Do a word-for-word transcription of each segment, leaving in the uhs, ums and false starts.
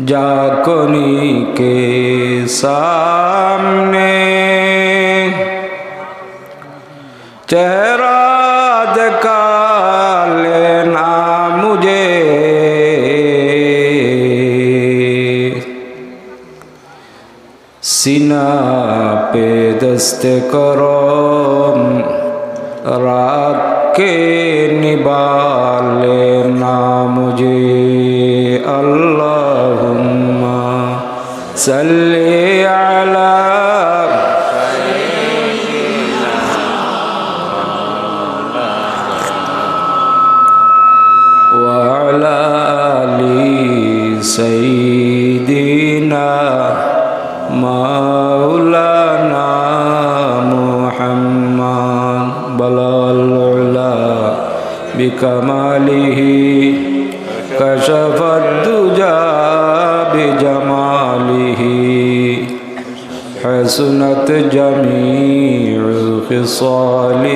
جھانکنے کے سامنے چہرہ دکھا لینا مجھے، سینہ پہ دست کرم رکھ کے نبھا لینا مجھے۔ اللہم صل علی وعلی آل سیدنا مولانا محمد۔ بلغ العلا بکمالہ، کشف الدجی بجمالہ، حسنت جمیع خصالہ،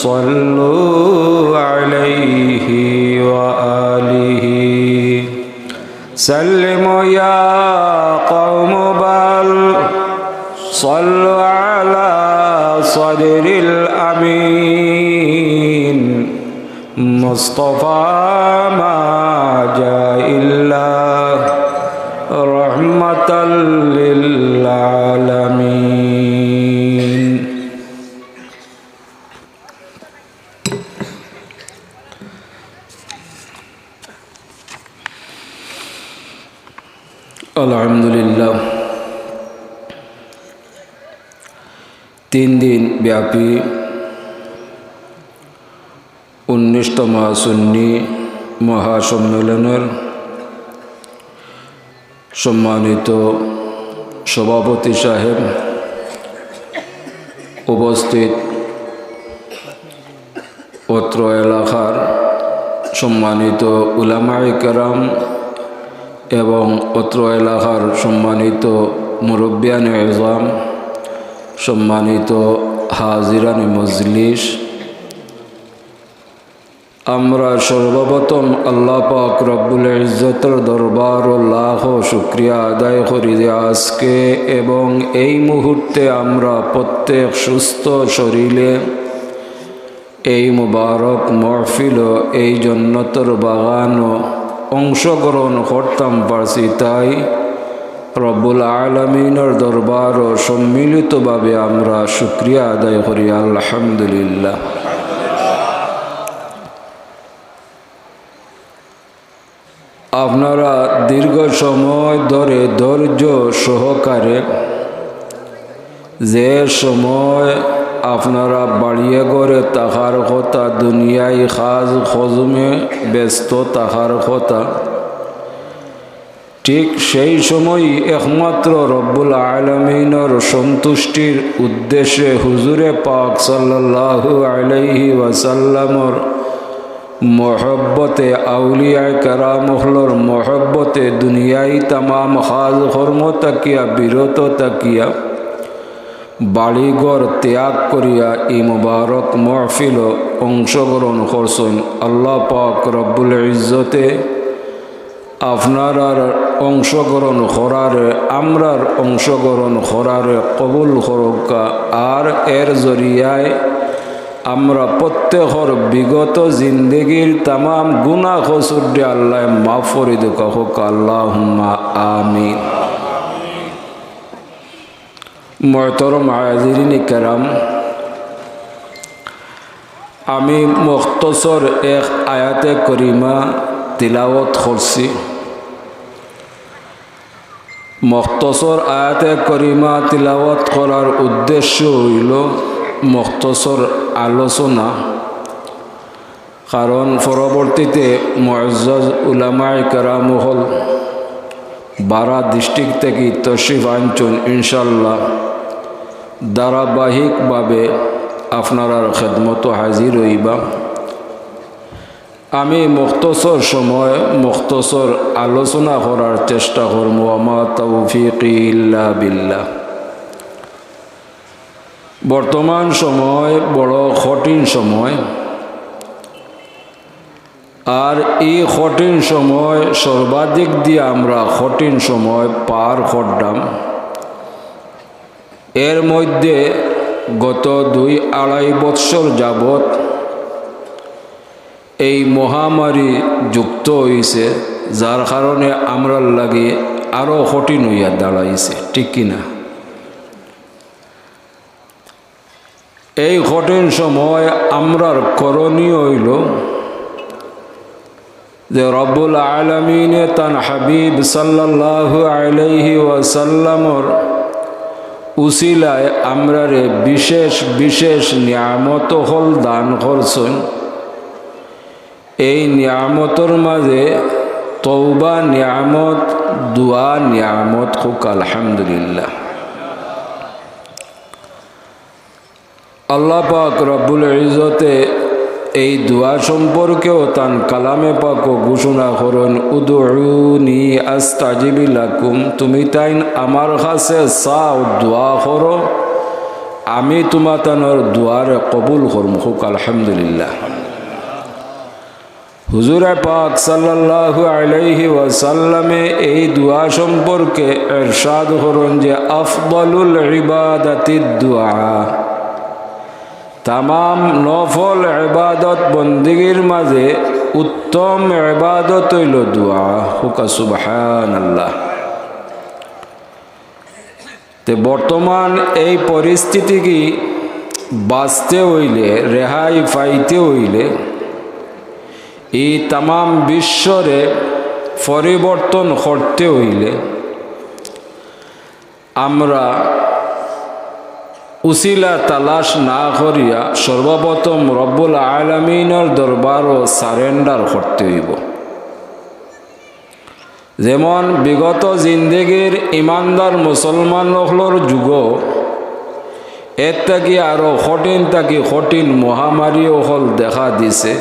صلوا علیہ وآلہ۔ سلموا یا قوم بل صلوا علی صدر الامین، مصطفی ما جاء الا رحمتا للعالمین۔ الحمدللہ، তিন দিন ব্যাপী উনিশতম সুন্নি মহাসম্মেলনের সম্মানিত সভাপতি সাহেব, উপস্থিত অত্র এলাকার সম্মানিত উলামায়ে কেরাম এবং অত্র এলাকার সম্মানিত মুরব্বিয়ানে এজাম, সম্মানিত হাজিরানে মজলিস, আমরা সর্বপ্রথম আল্লাহ পাক রব্বুল ইজ্জতের দরবারো লাখো শুকরিয়া আদায় করি যে আজকে এবং এই মুহূর্তে আমরা প্রত্যেক সুস্থ শরীরে এই মুবারক মহফিলো, এই জন্নতর বাগানো অংশগ্রহণ করতাম পারছি, তাই রব্বুল আলামিনর দরবারো সম্মিলিতভাবে আমরা শুকরিয়া আদায় করি, আলহামদুলিল্লাহ। আপনারা দীর্ঘ সময় ধরে ধৈর্য সহকারে, যে সময় আপনারা বাড়িয়ে ঘরে থাকার কথা, দুনিয়াই কাজ কর্মে ব্যস্ত থাকার কথা, ঠিক সেই সময়ই একমাত্র রব্বুল আলামিনর সন্তুষ্টির উদ্দেশ্যে হুজুরে পাক সাল্লাল্লাহু আলাইহি ওয়াসাল্লামর মহব্বতে, আউলিয়ায়ে কেরাম অকলর মহব্বতে দুনিয়াই তামাম কাজ কর্ম থাকিয়া বিরত থাকিয়া বাড়িঘর ত্যাগ করিয়া ই মুবারক মহফিলো অংশগ্রহণ করছইন। আল্লাহ পাক রব্বুল ইজ্জতে আপনারার অংশগ্রহণ করারে, আমরার অংশগ্রহণ করারে কবুল করউক্কা। আর এর জরিয়ায় আমরা প্রত্যেকর বিগত জিন্দেগির তামাম গুনা কসুররে আল্লায় মাফ করি দেউক্কা, কউক্কা আল্লাহুম্মা আমিন। মুহতারাম হাজিরিনে কেরাম, আমি মুখতসর এক আয়াতে করিমা তিলাওয়াত করছি। মুখতসর আয়াতে করিমা তিলাওয়াত করার উদ্দেশ্য অইলো মুখতসর আলোচনা। কারণ পরবর্তীতে মুআজ্জাজ উলামায়ে কেরাম অকল বারা district থাকি তশরিফ আনছইন, ইনশাআল্লাহ ধারাবাহিকভাবে আপনারার খেদমতো হাজির অইবা। আমি মুখতসর সময় মুখতসর আলোচনা করার চেষ্টা করমু। ওয়া মা তাওফীকি ইল্লা বিল্লাহ। বর্তমান সময় বড় কঠিন সময়। আর ই কঠিন সময়, সর্বাধিক দিয়া আমরা কঠিন সময় পার কররাম। এর মধ্যে গত দুই আড়াই বৎসর যাবত এই মহামারী যুক্ত অইছে, যার কারণে আমরার লাগি আরো কঠিন অইয়া দাঁড়াইছে, ঠিক কি না? এই কঠিন সময় আমরার করণীয় অইলো যে রব্বুল আলামিনে তান হাবিব সাল্লাল্লাহু আলাইহি ওয়াসাল্লামর উসিলায় আমরারে বিশেষ বিশেষ নিয়ামত অকল দান করছইন। এই নিয়ামতর মাঝে তওবা নিয়ামত, দোয়া নিয়ামত, কউক্কা আলহামদুলিল্লাহ। আল্লাহ পাক রব্বুল ইজ্জতে এই দোয়া সম্পর্কেও তান কালামে পাকো ঘোষণা করইন, "উদউনি আস্তাজিব লাকুম", তুমি তাইন আমার কাছে চাও, দোয়া করো, আমি তুমাতানর দোয়ারে কবুল করমু। কউক্কা আলহামদুলিল্লাহ। হুজুরে পাক সাল্লাল্লাহু আলাইহি ওয়াসাল্লামে এই দোয়া সম্পর্কে ইরশাদ করইন যে, "আফদালুল ইবাদাতিদ দোয়া", তামাম নফল ইবাদত বন্দিগির মাঝে উত্তম ইবাদত অইলো দোয়া। কউক্কা সুবহানাল্লাহ। তে বর্তমান এই পরিস্থিতি কি বাঁচতে অইলে, রেহাই পাইতে অইলে, ই তামাম বিশ্বরে পরিবর্তন করতে অইলে আমরা উসিলা তালাশ না করিয়া সর্বপ্রথম রব্বুল আলামিনর দরবারো surrender করতে অইবো। যেমন বিগত জিন্দেগির ইমানদার মুসলমান অকলর যুগো এর থাকি আরো কঠিন থাকি কঠিন মহামারী অকল দেখা দিছে।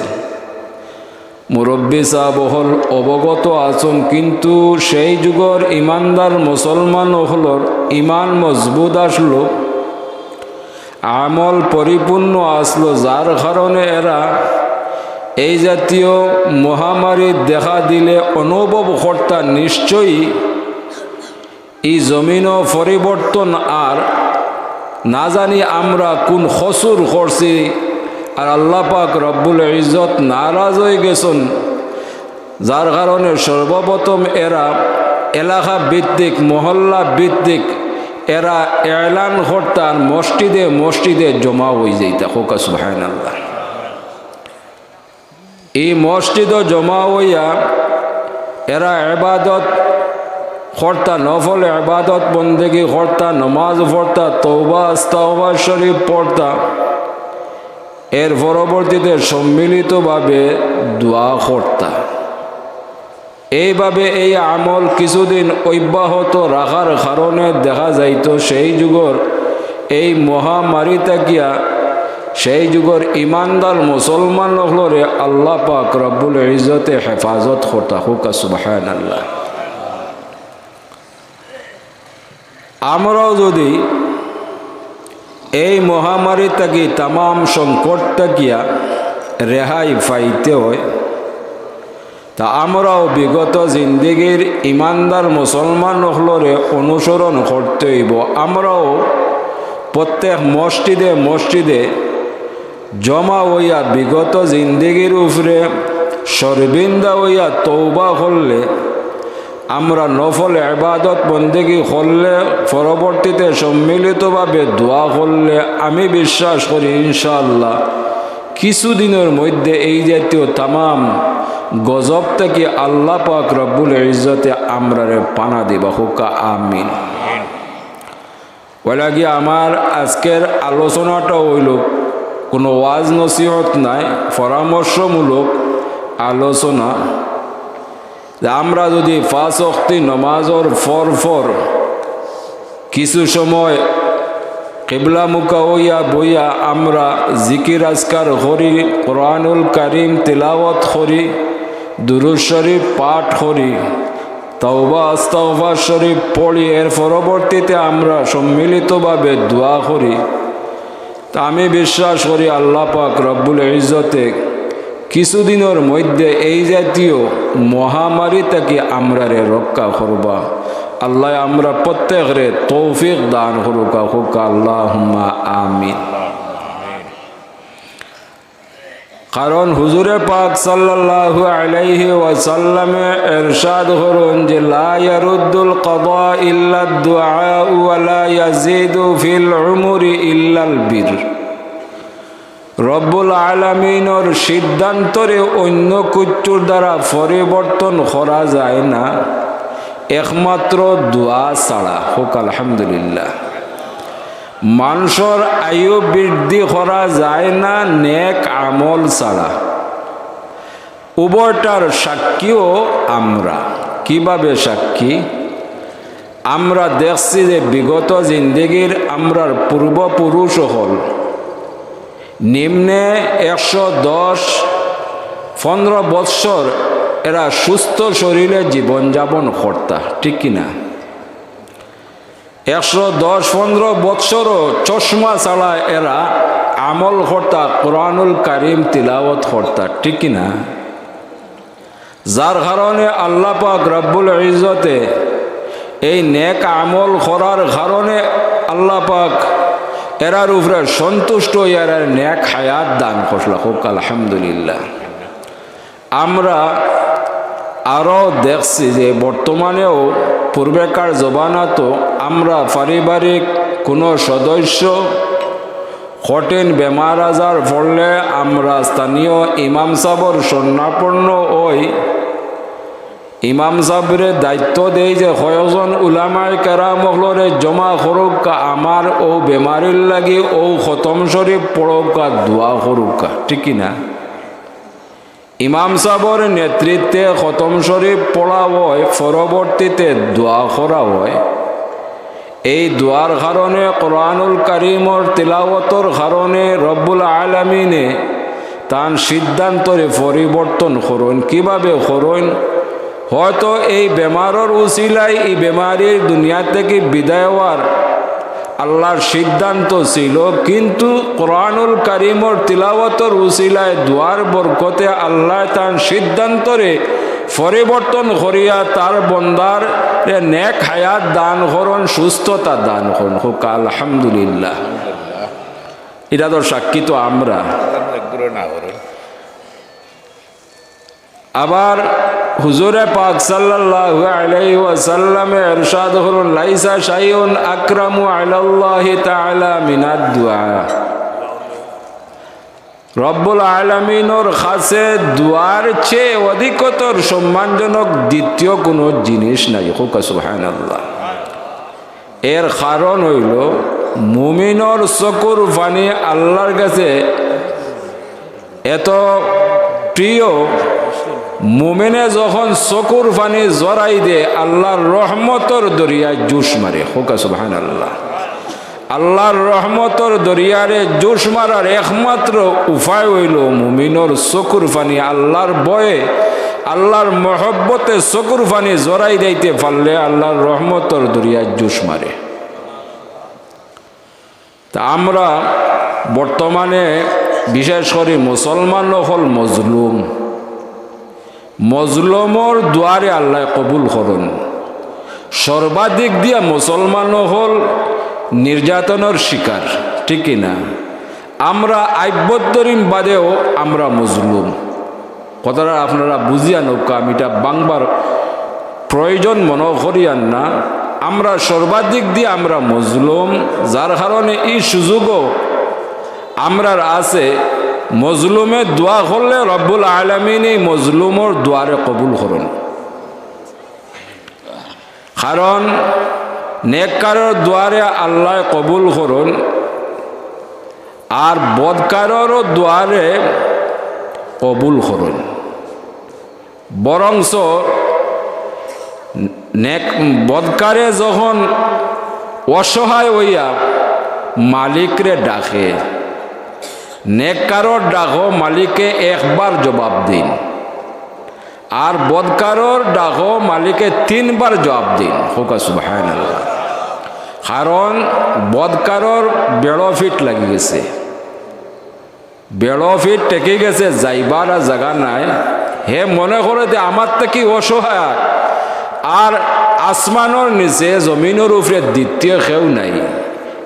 মুরব্বি সাব অকল অবগত আছইন, কিন্তু সেই যুগর ইমানদার মুসলমান অকলর ইমান মজবুত আছলো, আমল পরিপূর্ণ আছলো, যার কারণে এরা এই জাতীয় মহামারী দেখা দিলে অনুভব করতা নিশ্চয়ই ই জমিনো পরিবর্তন আর না জানি আমরা কুন কসুর করছি, আর আল্লাহ পাক রব্বুল ইজ্জত নারাজ অইগেছইন, যার কারণে সর্বপ্রথম এরা এলাকা ভিত্তিক, মহল্লা ভিত্তিক এরা এলান করতা আর মসজিদে মসজিদে জমা অইযাইতা। কউক্কা সুবহানাল্লাহ। ই মসজিদো জমা অইয়া এরা ইবাদত করতা, নফল ইবাদত বন্দেগি করতা, নমাজ পড়তা, তওবা আস্তাগফার শরীফ পড়তা, এর পরবর্তীতে সম্মিলিতভাবে দোয়া করতা। এইভাবে এই আমল কিছুদিন অব্যাহত রাখার কারণে দেখা যাইতো সেই যুগর এই মহামারী থাকিয়া সেই যুগর ইমানদার মুসলমান অকলরে আল্লাহ পাক রব্বুল ইজ্জতে হেফাজত করতা। কউক্কা সুবহানাল্লাহ। আমরাও যদি এই মহামারী থাকি, তামাম সংকট থাকিয়া রেহাই পাইতে অয়, তা আমরাও বিগত জিন্দেগির ইমানদার মুসলমান অকলরে অনুসরণ করতে অইবো। আমরাও প্রত্যেক মসজিদে মসজিদে জমা অইয়া বিগত জিন্দেগির উপরে শরমিন্দা অইয়া তওবা করলে, আমরা নফল ইবাদত বন্দেগি করলে, পরবর্তীতে সম্মিলিতভাবে দোয়া করলে, আমি বিশ্বাস করি ইনশাআল্লাহ কিছুদিনর মধ্যে এই জাতীয় তামাম গজব থাকি আল্লাহ পাক রব্বুল ইজ্জতে আমরারে পানা দিবা। কউক্কা আমিন। অইলাগি আমার আজকের আলোচনাটা অইলো কুনু ওয়াজ নসিহত নায়, পরামর্শমূলক আলোচনা। যে আমরা যদি পাঁচ ওয়াক্তি নমাজর পর পর কিছু সময় কিবলামুখা অইয়া বইয়া আমরা জিকির আজকার করি, কোরআনুল কারীম তিলাওয়াত করি, দুরূদ শরীফ পাঠ করি, তওবা আস্তাগফার শরীফ পড়ি, এর পরবর্তীতে আমরা সম্মিলিতভাবে দোয়া করি। তা আমি বিশ্বাস করি আল্লাহ পাক রব্বুল ইজ্জতে কিছুদিনর মধ্যে এই জাতীয় মহামারী থাকি আমরারে রক্ষা করবা। আল্লায় আমরা প্রত্যেকরে তৌফিক দান করুকা, কউকা আল্লাহুম্মা আমিন। কারণ হুজুরে পাক সাল্লাল্লাহু আলাইহি ওয়াসাল্লামে এরশাদ করইন যে, "লা ইয়ারুদ্দুল কাদা ইল্লাদ দুআ ওয়া লা ইয়াজিদু ফিল উমুরি ইল্লাল বির।" রব্বুল আলামিনর সিদ্ধান্তরে অন্য কিচ্ছুর দ্বারা পরিবর্তন করা যায় না, একমাত্র দোয়া ছাড়া। কউকা আলহামদুলিল্লাহ। মানষর আয়ু বৃদ্ধি করা যায় না নেক আমল ছাড়া। উভয়টার সাক্ষীও আমরা। কিভাবে সাক্ষী? আমরা দেখছি যে বিগত জিন্দেগির আমরার পূর্বপুরুষ অকল নিম্নে একশো দশ, পনেরো বৎসর এরা সুস্থ শরীরে জীবনযাপন করতা, ঠিক কি না? একশো দশ পনেরো বৎসরও চশমা ছাড়া এরা আমল করতা, কোরআনুল কারীম তিলাওয়াত করতা, ঠিক কি না? যার কারণে আল্লাহ পাক রব্বুল ইজ্জতে এই নেক আমল করার কারণে আল্লাহ পাক এরার উপরে সন্তুষ্ট অইয়া এরারে নেক হায়াত দান করলা। কউকা আলহামদুলিল্লাহ। আমরা আরও দেখছি যে বর্তমানেও পূর্বেকার জমানাতো আমরা পারিবারিক কোনো সদস্য কঠিন বেমার আজার পড়লে আমরা স্থানীয় ইমাম সাবর শরণাপন্ন অই। ইমাম সাবরে দায়িত্ব দেই যে কয়জন উলামায়ে কেরাম অকলরে জমা করউক্কা, আমার অউ বেমারির লাগি অউ খতম শরীফ পড়উক্কা, দোয়া করউক্কা, ঠিক কি না? ইমাম সাবর নেতৃত্বে খতম শরীফ পড়া অয়, পরবর্তীতে দোয়া করা অয়। এই দোয়ার কারণে, কোরআনুল কারীমর তিলাওয়াতর কারণে রব্বুল আলামিনে তান সিদ্ধান্তরে পরিবর্তন করইন। কিভাবে করইন? হয়তো এই বেমারর উসিলায় ই বেমারির দুনিয়া থাকি বিদায় অওয়ার আল্লাহর সিদ্ধান্ত ছিল, কিন্তু কোরআনুল কারীমর তিলাওয়াতর উসিলায় দোয়ার বরকতে আল্লায় তান সিদ্ধান্তরে পরিবর্তন করিয়া তার বন্দারে নেক হায়াত দান করইন, সুস্থতা দান করইন। কউকা আলহামদুলিল্লাহ। ইটা তো সাক্ষী তো আমরা। আবার হুজুরে পাক সাল্লাল্লাহু আলাইহি ওয়াসাল্লামে ইরশাদ করইন, "লাইসা শাইউন আকরামু আলাল্লাহি তাআলা মিনাদ দুআ।" রব্বুল আলামিনর কাছে দোয়ার চেয়ে অধিকতর সম্মানজনক দ্বিতীয় কোনো জিনিস নাই। কউকা সুবহানাল্লাহ। এর কারণ অইলো, মুমিনর চকুর পানি আল্লাহর কাছে এত প্রিয়, মুমিনে যখন চকুর পানি ঝরাই দে, আল্লাহর রহমতর দরিয়ায় জোশ মারে। কউকা সুবহানাল্লাহ। আল্লাহর রহমতর দরিয়ারে জোশ মারার একমাত্র উপায় অইলো মুমিনর চকুর পানি, আল্লাহর ভয়ে, আল্লাহর মহব্বতে চকুর পানি ঝরাই দিতে পারলে আল্লাহর রহমতর দরিয়ায় জোশ মারে। তা আমরা বর্তমানে বিশেষ করি মুসলমান অকল মজলুম, মজলুমর দোয়ারে আল্লায় কবুল করইন। সর্বাধিক দিয়া মুসলমান অকল নির্যাতনর শিকার, ঠিক কি না? আমরা আইব্যন্তরীণ বাদেও আমরা মজলুম। কথাটা আপনারা বুঝিয়া নউক্কা, আমি ইটা বাংবার প্রয়োজন মনো করিয়ার না। আমরা সর্বাধিক দিয়া আমরা মজলুম, যার কারণে ই সুযোগও আমরার আছে। মজলুমে দোয়া করলে রব্বুল আলামিন ই মজলুমর দোয়ারে কবুল করইন। কারণ নেককারর দোয়ারে আল্লায় কবুল করইন, আর বদকাররও দোয়ারে কবুল করইন। বরঞ্চ নেক, বদকারে যখন অসহায় অইয়া মালিকরে ডাকে, নেককারর ডাকো মালিকে একবার জবাব দেইন, আর বদকারর ডাকো মালিকে তিনবার জবাব দেইন। কউক্কা সুবহানাল্লাহ। কারণ বদকারর বেড়ো ফিট লাগি গেছে। বেড়ো ফিট ঠেকি গেছে, যাইবার আর জাগা নাই। হে মনে করে যে আমার থাকি অসহায় আর আসমানর নিচে জমিনর উপরে দ্বিতীয় কেউ নাই।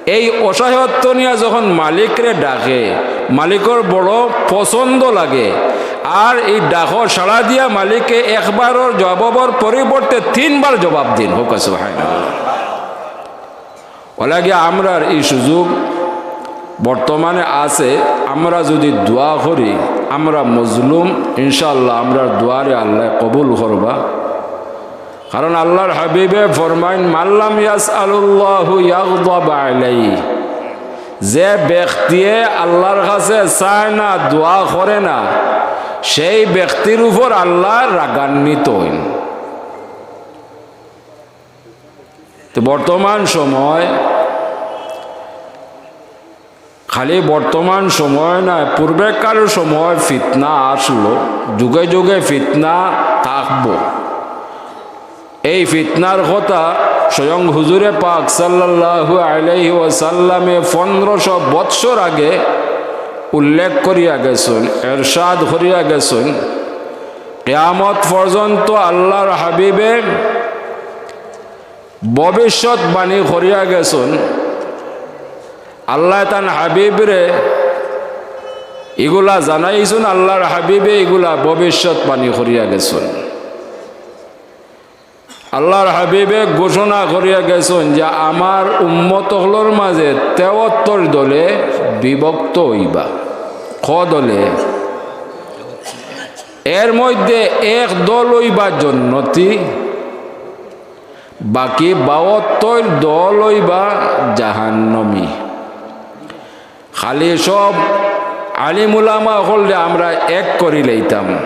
এই অসহায়ত্ব নিয়া যখন মালিকরে ডাকে, মালিকর বড় পছন্দ লাগে। আর এই ডাকো সাড়া দিয়া মালিকে একবারর জবাবর পরিবর্তে তিনবার জবাব দেইন। কউক্কা সুবহানাল্লাহ। অলাগি আমরার এই সুযোগ বর্তমানে আছে, আমরা যুদি দোয়া করি, আমরা মজলুম, ইনশাআল্লাহ আমরার দোয়ারে আল্লায় কবুল করবা। কারণ আল্লাহর হাবিবে ফরমাইন, "মাল্লাম ইয়াসআলুল্লাহু ইয়াগদাব আলাইহি।" যে ব্যক্তিয়ে আল্লাহর কাছে চায় না, দোয়া করে না, সেই ব্যক্তির উপর আল্লাহ রাগান্বিত হইন। তো বর্তমান সময়, খালি বর্তমান সময় নয়, পূর্বেকার সময় ফিতনা আসলো, যুগে যুগে ফিতনা থাকবো। এই ফিতনার কথা স্বয়ং হুজুরে পাক সাল্লাল্লাহু আলাইহি ওয়াসাল্লামে পনেরোশো বৎসর আগে উল্লেখ করিয়া গেছেন, এরশাদ করিয়া গেছেন। কিয়ামত পর্যন্ত আল্লাহর হাবিবে ভবিষ্যৎবাণী করিয়া গেছেন। আল্লাহ তান হাবিবরে ইগুলা জানাইছইন, আল্লাহর হাবিবে ইগুলা ভবিষ্যৎবাণী করিয়া গেছেন। আল্লাহর হাবিবে ঘোষণা করিয়া গেছেন যে আমার উম্মত অকলর মাঝে তেহত্তর দলে বিভক্ত হইবা। ক দলে? এর মধ্যে এক দল হইবা জন্নতি, বাকি বাহাত্তর দল হইবা জাহান্নমি। খালি সব আলিম উলামা অকলরে আমরা এক করি লইতাম,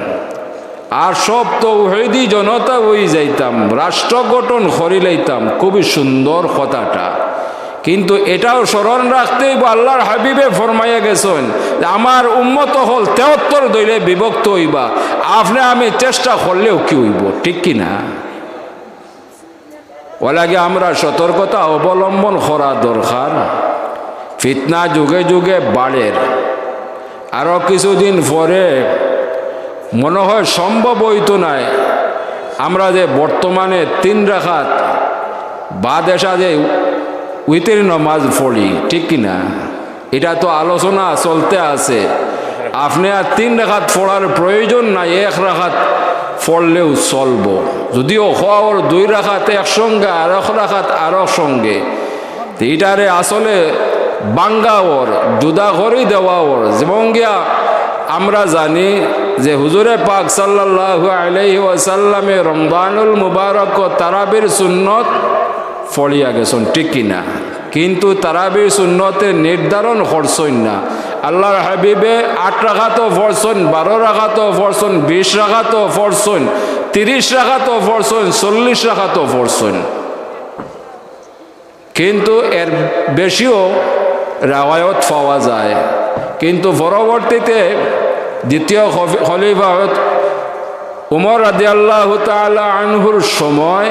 আর সব তৌহিদি জনতা হই যাইতাম, রাষ্ট্র গঠন করি লইতাম। খুবই সুন্দর কথাটা, কিন্তু এটাও স্মরণ রাখতে হইব, আল্লাহর হাবিবে ফরমাইয়া গেছেন যে আমার উম্মত অকল তেহত্তর দলে বিভক্ত হইবা। আপনে আমি চেষ্টা করলেও কি হইব, ঠিক কি না? অলাগি আমরা সতর্কতা অবলম্বন করা দরকার। ফিতনা যুগে যুগে বাড়ের। আরো কিছুদিন পরে মনে হয় সম্ভব হইতো নায়, আমরা যে বর্তমানে তিন রাকাত বাদ এশা যে উইতির নামাজ পড়ি, ঠিক কি না? এটা তো আলোচনা চলতে আছে। আপনে আর তিন রাকাত পড়ার প্রয়োজন নাই, এক রাকাত পড়লেও চলবো। যদিও হওয়ার দুই রাকাত একসঙ্গে, আর এক রাকাত আর এক সঙ্গে, তো ইটারে আসলে ভাঙ্গা অর, জুদা করি দেওয়া অর। যেমন গিয়া আমরা জানি যে হুজুরে পাক সাল্লাল্লাহু আলাইহি ওয়াসাল্লামে রমজানুল মুবারক তারাবির সুন্নত পড়িয়া গেছেন, ঠিক কি না? কিন্তু তারাবির সুন্নতে নির্ধারণ করছইন না। আল্লাহর হাবিবে আট রাকাতও পড়ছইন, বারো রাকাতও পড়ছইন, বিশ রাকাতও পড়ছইন, তিরিশ রাকাতও পড়ছইন, চল্লিশ রাকাতও পড়ছইন। কিন্তু এর বেশিও রেওয়ায়ত পাওয়া যায়। কিন্তু পরবর্তীতে দ্বিতীয় খফি-, খলিফা হযরত উমর রাদিয়াল্লাহু তাআলা আনহুর সময়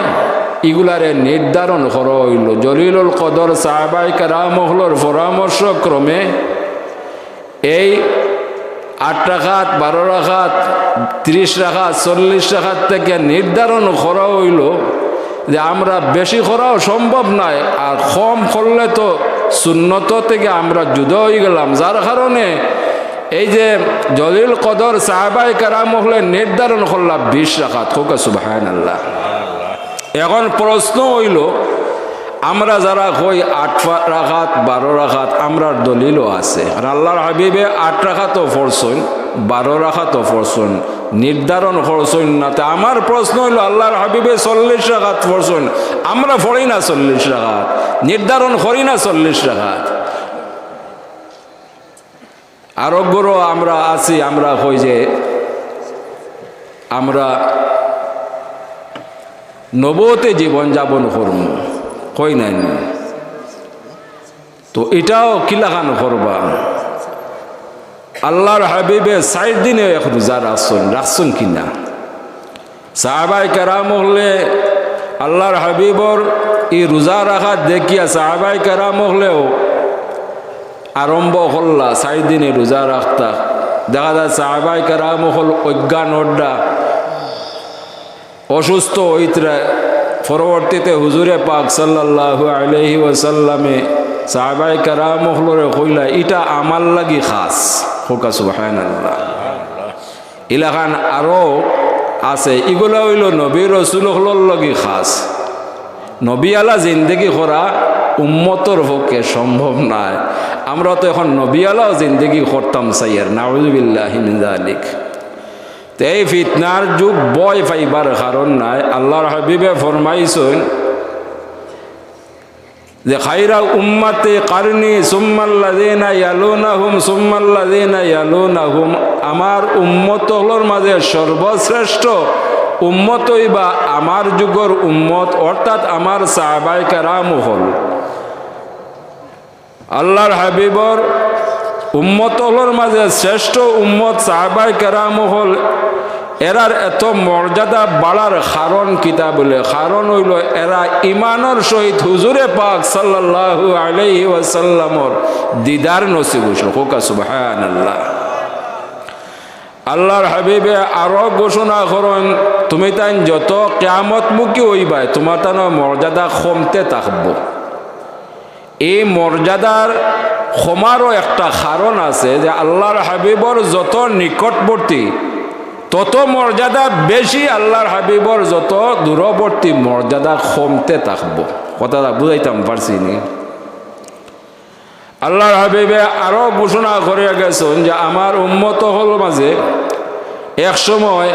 ইগুলারে নির্ধারণ করা হইল। জলিলুল কদর সাহাবায়ে কেরাম অকলর পরামর্শ ক্রমে এই আট রাকাত, বারো রাকাত, তিরিশ রাকাত, চল্লিশ রাকাত থেকে নির্ধারণ করা হইল যে আমরা বেশি করাও সম্ভব নয়, আর কম করলে তো সুন্নত থেকে আমরা জুদা হয়ে গেলাম। যার কারণে এই যে জলিল কদর সাহাবায়ে কেরাম অকলে নির্ধারণ করলা বিশ রাকাত। কউক্কা সুবহানাল্লাহ। এখন প্রশ্ন হইল, আমরা যারা কই আট ফা-, রাকাত, বারো রাকাত, আমরার দলিলও আছে। আর আল্লাহর হাবিবে আট রাকাতও পড়ছইন, বারো রাকাতও পড়ছইন, নির্ধারণ করছইন না। তে আমার প্রশ্ন হইল, আল্লাহর হাবিবে চল্লিশ রাকাত পড়ছইন, আমরা পড়ি না চল্লিশ রাকাত, নির্ধারণ করি না চল্লিশ রাকাত। আরো গুরু আমরা আছি, আমরা কই যে আমরা নবুয়তে জীবন যাপন করমু, কই নাই নি? তো ইটাও কিলাখান করবা? আল্লাহর হাবিবে চাইর দিনে এক রোজা রাখছইন, রাখছইন কি না? সাহাবায়ে কেরাম অকলে আল্লাহর হাবিবর এই রোজা রাখা দেখিয়া সাহাবায়ে কেরাম অকলেও আরম্ভ করলা চাইর দিনে রোজা রাখতা। দেখা যায় সাহাবায়ে কেরাম অকল অজ্ঞান অইরা, অসুস্থ অইতরা। পরবর্তীতে হুজুরে পাক সাল্লাল্লাহু আলাইহি ওয়াসাল্লামে সাহাবায়ে কেরাম অকলরে কইলা, "ইটা আমার লাগি খাস।" কউক্কা সুবহানাল্লাহ। ইলাখান আরো আছে, ইগুলা অইলো নবী রসুল অকলর লাগি খাস। নবী আলা জিন্দেগি করা উম্মতর পক্ষে সম্ভব নায়। আমরা তো এখন নবী আলাও জিন্দেগি করতাম চাইয়ার, নাউজুবিল্লাহি মিন যালিক। তে এই ফিতনার যুগ, ভয় পাইবার কারণ নাই। আল্লাহর হাবিবে ফরমাইছইন যে, "খাইরা উম্মতি কারনি সুম্মাল্লাযিনা ইয়ালুনাহুম সুম্মাল্লাযিনা ইয়ালুনাহুম", আমার উম্মত অকলর মাঝে সর্বশ্রেষ্ঠ উম্মত অইবা আমার যুগর উম্মত, অর্থাৎ আমার সাহাবায়ে কেরাম অকল। আল্লাহর হাবিবর উম্মত অকলর মাঝে শ্রেষ্ঠ উম্মত সাহাবায়ে কেরাম অকল। এরার এত মর্যাদা বাড়ার কারণ কিতা বুলে? কারণ অইলো এরা ইমানর সহিত হুজুরে পাক সাল্লাল্লাহু আলাইহি ওয়াসাল্লামর দিদার নসিব অইছিল। কউক্কা সুবহানাল্লাহ। আল্লাহর হাবিবে আরো ঘোষণা করইন, "তুমি তাইন যত কিয়ামতমুখী অইবায়, তুমার তানর মর্যাদা কমতে থাকবো।" এই মর্যাদার কমারও একটা কারণ আছে যে আল্লাহর হাবিবর যত নিকটবর্তী, তত মর্যাদা বেশি, আল্লাহর হাবিবর যত দূরবর্তী, মর্যাদা কমতে থাকবো। কথাটা বুঝাইতাম পারছি নি? আল্লাহর হাবিবে আরো ঘোষণা করিয়া গেছইন যে আমার উম্মত অকলর মাঝে এক সময়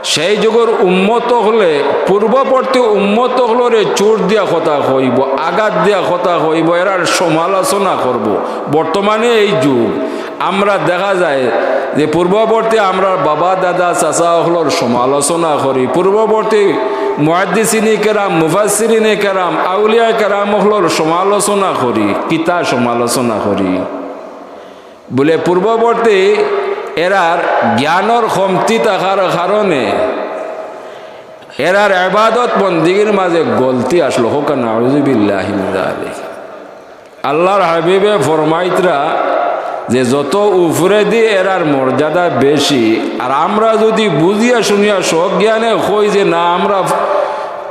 সেই যুগর উম্মত অকলে পূর্ববর্তী উম্মত অকলরে চুট দিয়া কথা কইবো, আঘাত দিয়া কথা কইবো, এরার সমালোচনা করবো। বর্তমানে এই যুগ, আমরা দেখা যায় যে পূর্ববর্তী আমরার বাবা, দাদা, চাচা অকলর সমালোচনা করি, পূর্ববর্তী মুহাদ্দিসিনে কেরাম, মুফাসসিরিনে কেরাম, আউলিয়া কেরাম অকলর সমালোচনা করি। কিতা সমালোচনা করি? বুলে পূর্ববর্তী এরার জ্ঞানর কমতি থাকার কারণে এরার ইবাদত বন্দিগির মাঝে গলতি আসলো। কউক্কা নাউজুবিল্লাহি মিন যালিক। আল্লাহর হাবিবে ফরমাইতরা যে যত উপরেদি এরার মর্যাদা বেশি, আর আমরা যুদি বুঝিয়া শুনিয়া সজ্ঞানে কই যে না, আমরা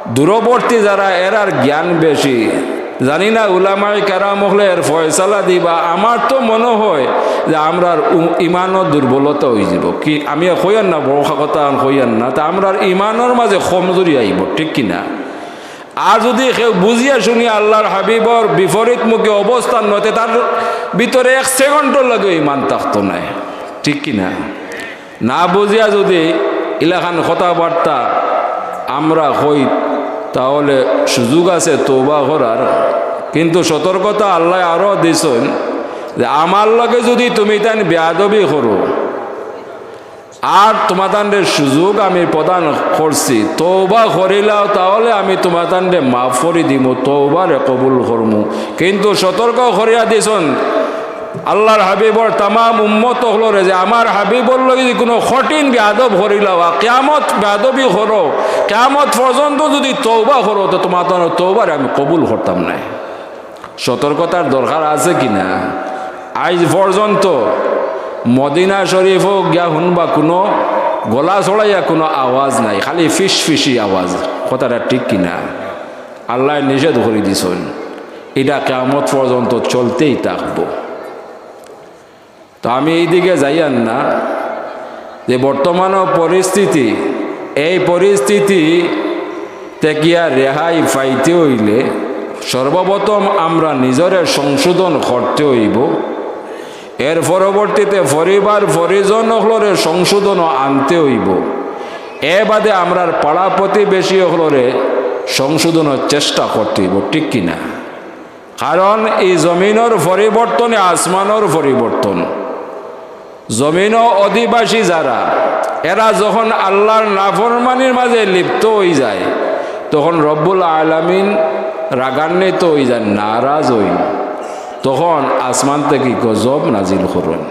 দূরবর্তী যারা, এরার জ্ঞান বেশি। জানি না উলামায়ে কেরাম অকলে এর ফয়সালা দিবা। আমার তো মনো অয় যে আমরার উ-, ইমানর দুর্বলতা অইযিবো। কি আমি কইয়ার না, বড় কথা কইয়ার না, তে আমরার ইমানর মাঝে কমজুরি আইবো, ঠিক কি না? আর যুদি কেউ বুঝিয়া শুনিয়া আল্লাহর হাবিবর বিপরীতমুখী অবস্থান নেয়, তে তার ভিতরে এক সেকেন্ডর লাগি ইমান থাকতো নায়, ঠিক কি না? না বুঝিয়া যুদি ইলাখান কথাবার্তা আমরা কই, তাহলে সুযোগ আছে তওবা করার। কিন্তু সতর্কতা আল্লায় আরো দিছইন যে আমার লগে যুদি তুমি তাইন বেয়াদবি করো, আর তুমাতানরে সুযোগ আমি প্রদান করছি, তওবা করিলাও, তাহলে আমি তুমাতানরে মাফ করি দিমু, তওবারে কবুল করমু। কিন্তু সতর্ক করিয়া দিছইন আল্লাহর হাবিবর তামাম উম্মত অকলরে যে আমার হাবিবর লগে যুদি কুনু কঠিন বেয়াদব করিলাও, আর কিয়ামত বেয়াদবি করো, কিয়ামত পর্যন্ত যুদি তওবা করো, তো তুমাতানর তওবারে আমি কবুল করতাম নায়। সতর্কতার দরকার আছে কি না? আইজ পর্যন্ত মদিনা শরীফো গিয়া হুনবা কুনু গলা ছড়াইয়া কুনু আওয়াজ নাই, খালি ফিসফিসি আওয়াজ। কথাটা ঠিক কি না? আল্লায় নিষেধ করি দিছইন, ইটা কিয়ামত পর্যন্ত চলতেই থাকবো। তো আমি এইদিকে যাইয়ার না যে বর্তমান পরিস্থিতি, এই পরিস্থিতি থাকিয়া রেহাই পাইতে অইলে সর্বপ্রথম আমরা নিজরে সংশোধন করতে অইবো। এর পরবর্তীতে পরিবার পরিজন অকলরে সংশোধন আনতে অইবো। এ বাদে আমরার পাড়া প্রতিবেশী অকলরে সংশোধনর চেষ্টা করতে অইবো, ঠিক কি না? কারণ এই জমিনর পরিবর্তনে আসমানর পরিবর্তন। জমিনর অধিবাসী যারা, এরা যখন আল্লাহর নাফরমানির মাঝে লিপ্ত অইযায়, তখন রব্বুল আলামিন রাগান্বিত অইযাইন, নারাজ অইন, তখন আসমান থাকি গজব নাজিল করইন।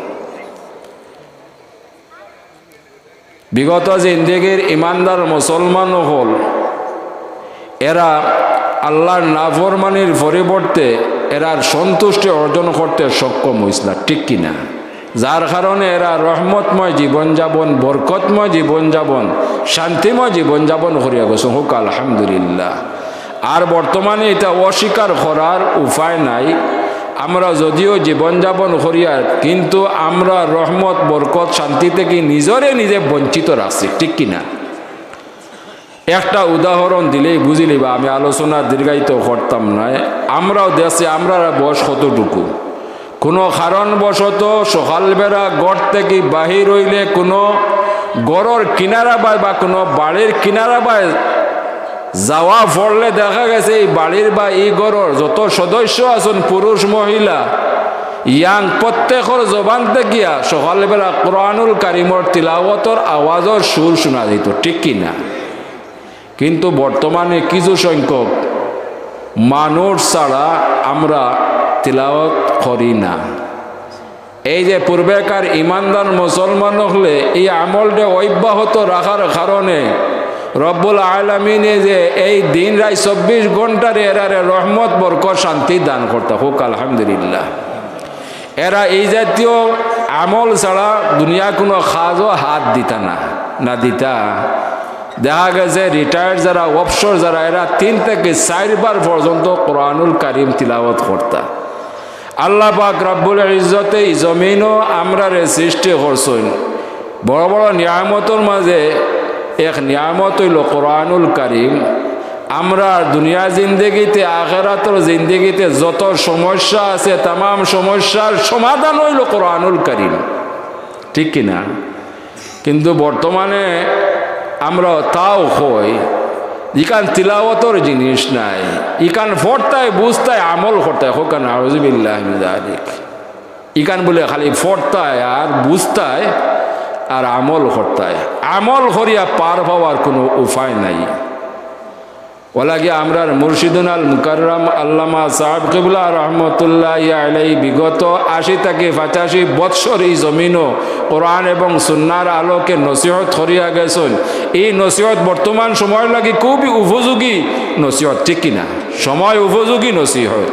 বিগত জিন্দেগির ইমানদার মুসলমান অকল, এরা আল্লাহর নাফরমানির পরিবর্তে এরার সন্তুষ্টি অর্জন করতে সক্ষম অইছে না, ঠিক কি না? যার কারণে এরা রহমতময় জীবনযাপন, বরকতময় জীবনযাপন, শান্তিময় জীবনযাপন করিয়া গেছে, কউক্কা আলহামদুলিল্লাহ। আর বর্তমানে ইটা অস্বীকার করার উপায় নাই। আমরা যদিও জীবনযাপন করিয়ার, কিন্তু আমরা রহমত, বরকত, শান্তি থাকি নিজরে নিজে বঞ্চিত রাখছি, ঠিক কি না? একটা উদাহরণ দিলেই বুঝিলিবা, আমি আলোচনা দীর্ঘায়িত করতাম নায়। আমরাও দেখছি, আমরার বয়স কতটুকু, কুনু কারণবশত সকালবেলা ঘর থাকি বাহির অইলে কুনু ঘরর কিনারা বায় বা কুনু বাড়ির কিনারা বায় যাওয়া পড়লে দেখা গেছে ই বাড়ির বা ই ঘরর যত সদস্য আছইন, পুরুষ মহিলা young, প্রত্যেকর জবান থাকিয়া সকালবেলা কোরআনুল কারীমর তিলাওয়াতর আওয়াজর সুর শুনা যাইতো, ঠিক কি না? কিন্তু বর্তমানে কিছু সংখ্যক মানুষ ছাড়া আমরা তিলাওয়াত করি না। এই যে পূর্বেকার ইমানদার মুসলমান অকলে এই আমলটা অব্যাহত রাখার কারণে রব্বুল আলামিনে যে এই দিন রাইত চব্বিশ ঘন্টারে এরারে রহমত, বরকত, শান্তি দান করতা, কউক্কা আলহামদুলিল্লাহ। এরা এই জাতীয় আমল ছাড়া দুনিয়ার কুনু কাজও হাত দিতা না, না দিতা। দেখা গেছে retired যারা, অবসর যারা, এরা তিন থাকি চাইরবার পর্যন্ত কোরআনুল কারীম তিলাওয়াত করতা। আল্লাহ পাক রব্বুল ইজ্জতে ই জমিনো আমরারে সৃষ্টি করছইন। বড় বড় নিয়ামতর মাঝে এক নিয়ামত অইলো কোরআনুল কারীম। আমরার দুনিয়ার জিন্দেগিতে, আখেরাতর জিন্দেগিতে যত সমস্যা আছে, তামাম সমস্যার সমাধান অইলো কোরআনুল কারীম, ঠিক কি না? কিন্তু বর্তমানে আমরা তাও কই, ইখান তিলাওয়াতর জিনিস নায়, ইখান পড়তায়, বুঝতায়, আমল করতায়, কউক্কা নাউজুবিল্লাহি মিন যালিক। ইখান বুলে খালি পড়তায় আর বুঝতায় আর আমল করতায়, আমল করিয়া পার পাওয়ার কুনু উপায় নাই। অলাগি আমরার মুর্শিদুনাল মুকাররম আল্লামা সাহেব কিবলা রহমতুল্লাহি আলাইহি বিগত আশি থাকি পঁচাশি বৎসর ই জমিনো কোরআন এবং সুন্নার আলোকে নসিহত করিয়া গেছইন। ই নসিহত বর্তমান সময়র লাগি খুবই উপযোগী নসিহত, ঠিক কি না? সময় উপযোগী নসিহত।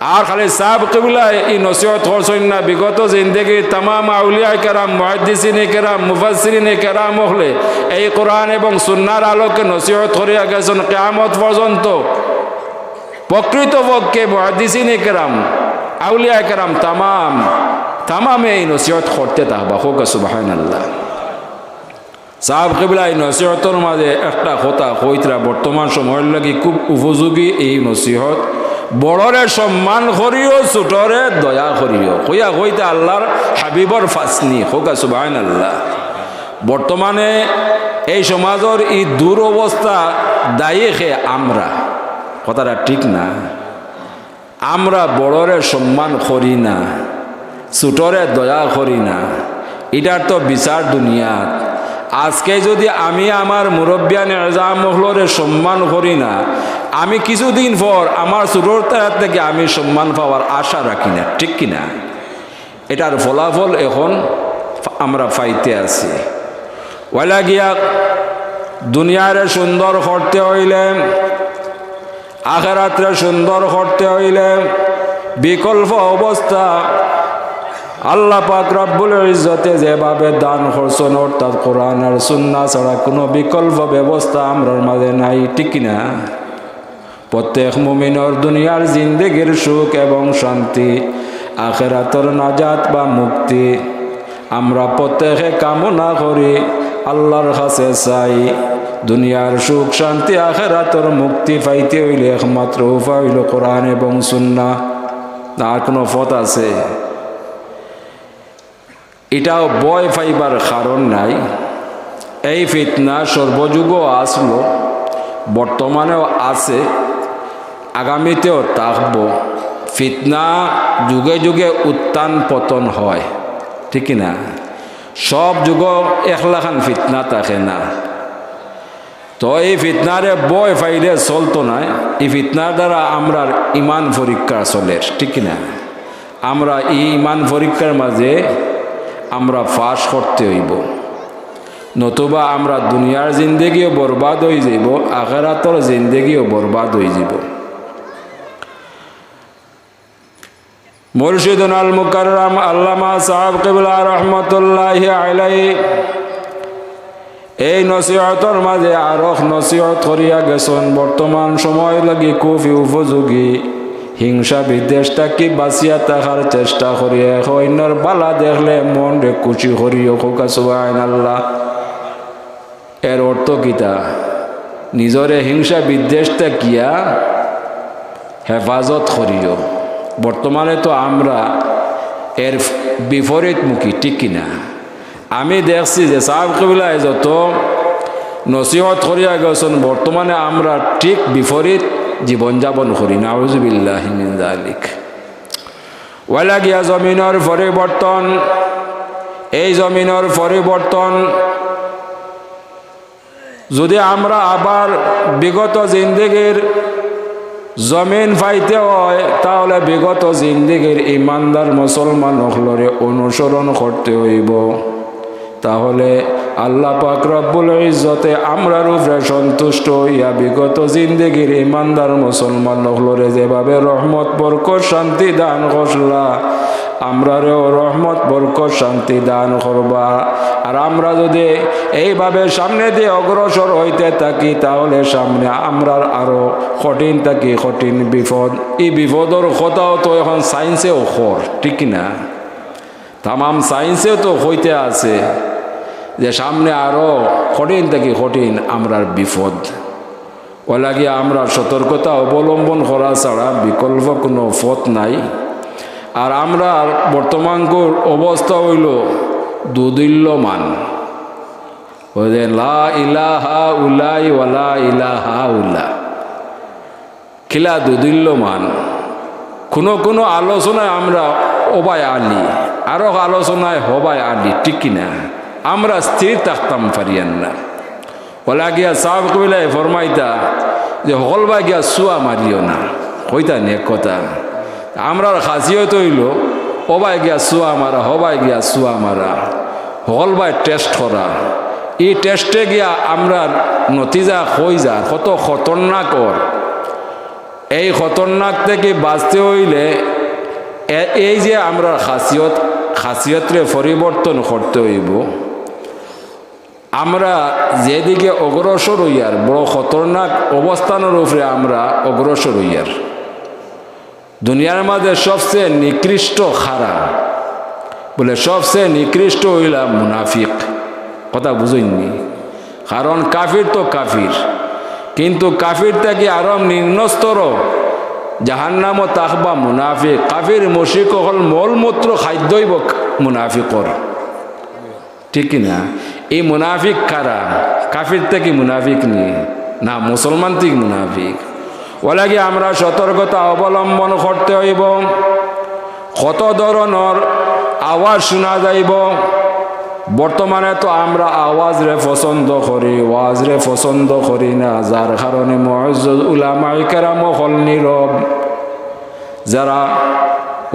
আর খালি সাহেব কিবলায় ই নসিহত করছইন না, বিগত জিন্দেগির তামাম আউলিয়ায়ে কেরাম, মুহাদ্দিসিনে কেরাম, মুফাসসিরিনে কেরাম অকলে এই কোরআন এবং সুন্নার আলোকে নসিহত করিয়া গেছইন কিয়ামত পর্যন্ত। প্রকৃতপক্ষে মুহাদ্দিসিনে কেরাম, আউলিয়ায়ে কেরাম তামাম, তামামে ই নসিহত করতে থাকবা। কউক্কা সুবহানাল্লাহ। সাহেব কিবলায় নসিহতর মাঝে একটা কথা কইতরা, বর্তমান সময়র লাগি খুব উপযোগী এই নসিহত, "বড়রে সম্মান করিও, ছোটরে দয়া করিও" কইয়া কইতা আল্লাহর হাবিবর ফাসনি, কউক্কা সুবহানাল্লাহ। বর্তমানে এই সমাজর ই দুরবস্থা দায়ী কে? আমরা। কথাটা ঠিক না? আমরা বড়রে সম্মান করি না, ছোটরে দয়া করি না, ইটার তো বিচার দুনিয়াত। আজকে যদি আমি আমার মুরব্বিয়ানে এজাম অকলরে সম্মান করি না, আমি কিছুদিন পর আমার ছোটর তারা থাকি আমি সম্মান পাওয়ার আশা রাখি না, ঠিক কি না? ইটার ফলাফল এখন আমরা পাইতে আছি। অলাগিয়া দুনিয়ারে সুন্দর করতে অইলে, আখেরাতরে সুন্দর করতে অইলে বিকল্প অবস্থা আল্লাহ পাক রব্বুল ইজ্জতে যেভাবে দান করছইন, অর্থাৎ কোরআন আর সুন্নাহ ছাড়া কুনু বিকল্প ব্যবস্থা আমরার মাঝে নাই, ঠিক কি না? প্রত্যেক মুমিনর দুনিয়ার জিন্দেগির সুখ এবং শান্তি, আখেরাতর নাজাত বা মুক্তি আমরা প্রত্যেকে কামনা করি, আল্লাহর কাছে চাই। দুনিয়ার সুখ শান্তি, আখেরাতর মুক্তি পাইতে অইলে একমাত্র উপায় অইলো কোরআন এবং সুন্নাহ। আর কুনু পথ আছে? ইটাও ভয় পাইবার কারণ নাই। এই ফিতনা সর্বযুগও আসলো, বর্তমানেও আছে, আগামীতেও থাকবো। ফিতনা যুগে যুগে উত্থান পতন হয়, ঠিক কি না? সব যুগও একলাখান ফিতনা থাকে না। তো এই ফিতনারে ভয় পাইলে চলতো নায়। এই ফিতনার দ্বারা আমরার ইমান পরীক্ষা চলের, ঠিক কি না? আমরা ই ইমান পরীক্ষার মাঝে আমরা পাশ করতে অইবো, নতুবা আমরা দুনিয়ার জিন্দেগিও বরবাদ অইযাইবো, আখেরাতর জিন্দেগিও বরবাদ অইযাইবো। মুর্শিদুনাল মুকাররম আল্লামা সাহেব কিবলা রহমতুল্লাহি আলাইহি এই নসিহতর মাঝে আরক নসিহত করিয়া গেছইন। বর্তমান সময় লাগি খুবই উপযোগী। হিংসা বিদ্বেষ থাকি বাঁচিয়া থাকার চেষ্টা করিয়া, এক অইন্যর বালা দেখলে মনরে খুশি করিও। কউক্কা সুবহানাল্লাহ। এর অর্থ কিতা? নিজরে হিংসা বিদ্বেষ থাকিয়া হেফাজত করিও। বর্তমানে তো আমরা এর বিপরীতমুখী, ঠিক কি না? আমি দেখছি যে সাহেব কিবলায় যত নসিহত করিয়া গেছইন, বর্তমানে আমরা ঠিক বিপরীত জীবনযাপন করি। নাউজুবিল্লাহি মিন যালিক। অইলা গিয়া জমিনর পরিবর্তন, এই জমিনর পরিবর্তন যদি আমরা আবার বিগত জিন্দেগির জমিন পাইতে হয়, তাহলে বিগত জিন্দেগির ইমানদার মুসলমান অকলরে অনুসরণ করতে অইবো। তাহলে আল্লাহ পাক রব্বুল ইজ্জতে আমরার উপরে সন্তুষ্ট অইয়া বিগত জিন্দেগির ইমানদার মুসলমান অকলরে যেভাবে রহমত, বরকত, শান্তি দান করলা, আমরারেও রহমত, বরকত, শান্তি দান করবা। আর আমরা যদি এইভাবে সামনেদি অগ্রসর অইতে থাকি, তাহলে সামনে আমরার আরো কঠিন থাকি কঠিন বিপদ। ই বিপদর কথাও তো এখন সায়েন্সেও কর, ঠিক কি না? তামাম সায়েন্সেও তো কইতে আছে যে সামনে আরো কঠিন থাকি কঠিন আমরার বিপদ। অলাগি আমরা সতর্কতা অবলম্বন করা ছাড়া বিকল্প কুনু পথ নাই। আর আমরার বর্তমানকুর অবস্থা অইলো দুদুল্যমান। ওই যে লা ইলাহা উলাই ওয়ালা ইলাহা উলা। কিলা দুদুল্যমান। কুনু কুনু আলোচনায় আমরা ওবায় আলি, আরো আলোচনায় হবায় আলি, ঠিক কি না? আমরা স্থির থাকতাম পারিয়ার না। অলাগিয়া সাহেব কিবলায় ফরমাইতা যে হকলবায় গিয়া সুয়া মারিও না, কইতা নি এক কথা। আমরার খাসিয়ত অইলো ওবায় গিয়া সুয়া মারা, হবায় গিয়া সুয়া মারা, হকলবায় টেস্ট করা। ই টেস্টে গিয়া আমরার নতিজা কই যার, কত খতরনাক অর। এই খতরনাক থাকি বাঁচতে অইলে এ-, এই যে আমরার খাসিয়ত, খাসিয়তরে পরিবর্তন করতে অইবো। আমরা যেদিকে অগ্রসর অইয়ার, বড় খতরনাক অবস্থানর উপরে আমরা অগ্রসর অইয়ার। দুনিয়ার মাঝে সবচেয়ে নিকৃষ্ট কারা? বলে, সবচেয়ে নিকৃষ্ট অইলা মুনাফিক। কথা বুঝইননি? কারণ কাফির তো কাফির, কিন্তু কাফির থাকি আরো নিম্ন স্তর জাহান্নামো থাকবা মুনাফিক। কাফির মুশরিক অকল মলমূত্র খাদ্য অইবো মুনাফিকর। ঠিক কি না? এই মুনাফিক কারা? কাফির থাকি মুনাফিক নি? না, মুসলমান থাকি মুনাফিক। অলাগি আমরা সতর্কতা অবলম্বন করতে অইবো। কত ধরনর আওয়াজ শুনা যাইবো। বর্তমানে তো আমরা আওয়াজরে পছন্দ করি, ওয়াজরে পছন্দ করি না, যার কারণে মুআজ্জাজ উলামায়ে কেরাম অকল নীরব। যারা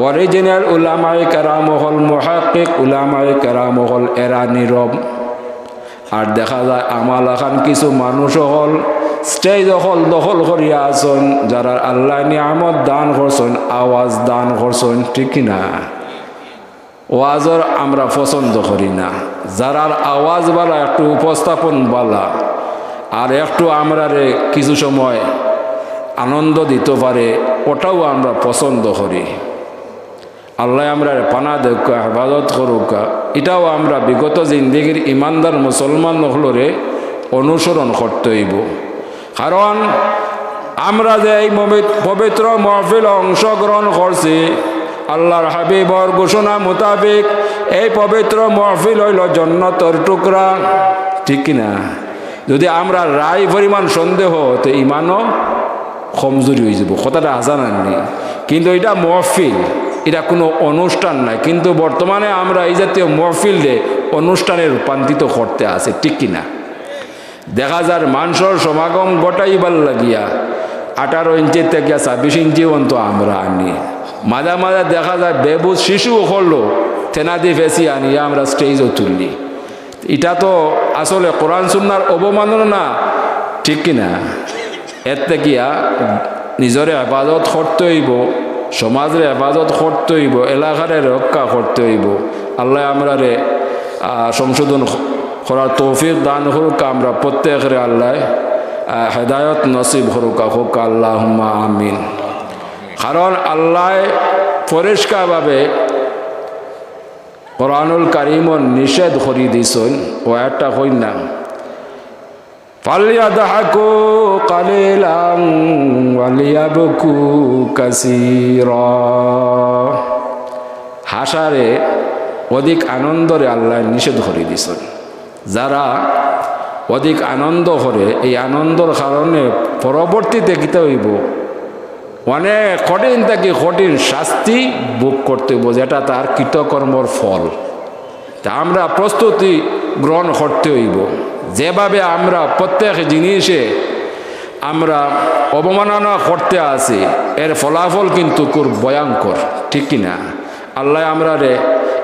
অরিজিনাল উলামায়ে কেরাম অকল, মুহাক্কিক উলামায়ে কেরাম অকল, এরা নীরব। আর দেখা যায় আমা লাখান কিছু মানুষ অকল স্টেজ অকল দখল করিয়া আছইন, যারার আল্লায় নিয়ামত দান করছইন, আওয়াজ দান করছইন, ঠিক কি না? ওয়াজর আমরা পছন্দ করি না। যারার আওয়াজ বালা, একটু উপস্থাপন বালা, আর একটু আমরারে কিছু সময় আনন্দ দিতো পারে, ওটাও আমরা পছন্দ করি। আল্লায় আমরারে পানা দেউক্কা, হেফাজত করউক্কা। ইটাও আমরা বিগত জিন্দেগির ইমানদার মুসলমান অকলরে অনুসরণ করতে অইবো। কারণ আমরা যে এই মবি-, পবিত্র মহফিলো অংশগ্রহণ করছি, আল্লার হাবিবর ঘোষণা মোতাবিক এই পবিত্র মহফিল অইলো জন্নতর টুকরা, ঠিক কি না? যদি আমরার রায় পরিমাণ সন্দেহ, তে ইমানও কমজুরি অইযিবো, কথাটা হাছা নানি? কিন্তু ইটা মহফিল, ইটা কুনু অনুষ্ঠান নায়। কিন্তু বর্তমানে আমরা ই জাতীয় মহফিলরে অনুষ্ঠানে রূপান্তরিত করতে আছে, ঠিক কি না? দেখা যার মানষর সমাগম ঘটাইবার লাগিয়া আঠারো ইঞ্চি থাকিয়া ছাব্বিশ ইঞ্চি পর্যন্ত আমরা আনি। মাঝে মাঝে দেখা যায় বেবুঝ শিশু অকলরে ঠেলাদি ফেছি আনিয়া আমরা স্টেজো তুলি। ইটা তো আসলে কোরআন সুন্নার অবমাননা, ঠিক কি না? এর থাকিয়া নিজরে হেফাজত করতে অইবো। সমাজরে হেফাজত করতে অইবো, এলাকারে রক্ষা করতে অইবো। আল্লায় আমরারে, আহ, সংশোধন করার তৌফিক দান করুক, আমরা প্রত্যেকরে আল্লায়, আহ, হেদায়ত নসিব করুক, কউক্কা আল্লাহুম্মা আমিন। কারণ আল্লায় পরিষ্কারভাবে কোরআনুল কারীমো নিষেধ করি দিছইন, অউ আয়াতটা কইন না, "ফালিয়াদহাকু কালিলান ওয়ালিয়াবকু কাসীরা।" হাসারে অধিক আনন্দরে আল্লায় নিষেধ করি দিছইন। যারা অধিক আনন্দ করে, এই আনন্দর কারণে পরবর্তীতে কিতা অইবো? অনেক কঠিন থাকি কঠিন শাস্তি ভোগ করতে অইবো, যেটা তার কৃতকর্মর ফল। তা আমরা প্রস্তুতি গ্রহণ করতে অইবো। যেভাবে আমরা প্রত্যেক জিনিসে আমরা অবমাননা করতে আছি, এর ফলাফল কিন্তু খুব ভয়ঙ্কর, ঠিক কি না? আল্লায় আমরারে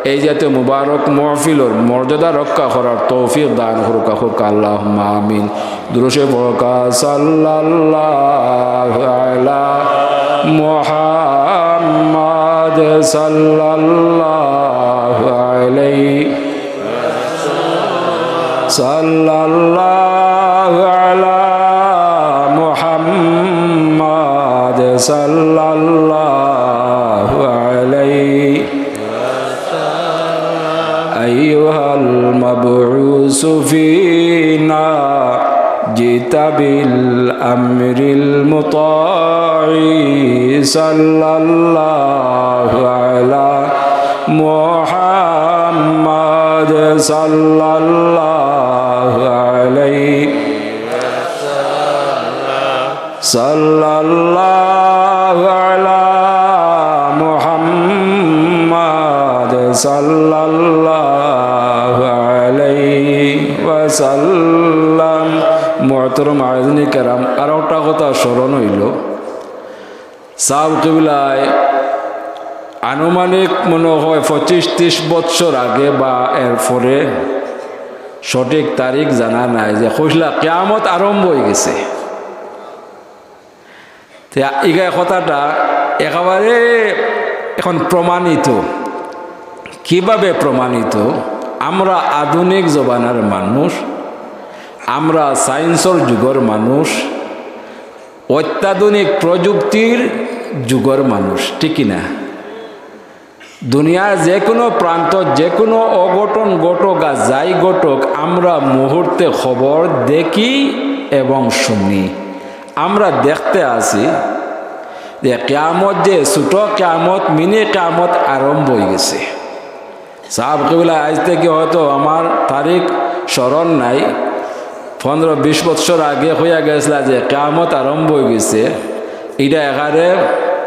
এই জাতীয় মুবারক মহফিলর মর্যাদা রক্ষা করার তৌফিক দান করুক, কউক্কা আল্লাহুম্মা আমিন। দুরূদ শরীফ পড়ুক্কা, সাল্লাল্লাহু আলা মুহাম্মাদ, সাল্লাল্লাহু আলাইহি, সাল্লাল্লাহু আলা মুহাম্মাদ, সাল্লাল্লাহু আলাইহি। أيها المبعوث فينا جئت بالأمر المطاع، صلى الله على محمد، صلى الله عليه صلى الله على محمد صلى الله عليه وسلم। মুহতারাম আয়োজনে কেরাম, আর একটা কথা স্মরণ অইলো, সাব কিবলায় আনুমানিক মনে হয় পঁচিশ ত্রিশ বৎসর আগে বা এর পরে, সঠিক তারিখ জানা নাই, যে কইলা কিয়ামত আরম্ভ অইগেছে। তে ইগু কথাটা একেবারে এখন প্রমাণিত। কিভাবে প্রমাণিত? আমরা আধুনিক জমানার মানুষ, আমরা সায়েন্সর যুগর মানুষ, অত্যাধুনিক প্রযুক্তির যুগর মানুষ, ঠিক কি না? দুনিয়ার যে কোনো প্রান্ত, যে কোনো অঘটন ঘটুক আর যাই ঘটুক, আমরা মুহূর্তে খবর দেখি এবং শুনি। আমরা দেখতে আছি যে কিয়ামত, যে ছোট কিয়ামত, মিনি কিয়ামত আরম্ভ অইগেছে। সাব কিবলা, আইজ থাকি হয়তো আমার তারিখ স্মরণ নাই, পনেরো বিশ বৎসর আগে কইয়া গেছলা যে কিয়ামত আরম্ভ অইগেছে। ইটা একেবারে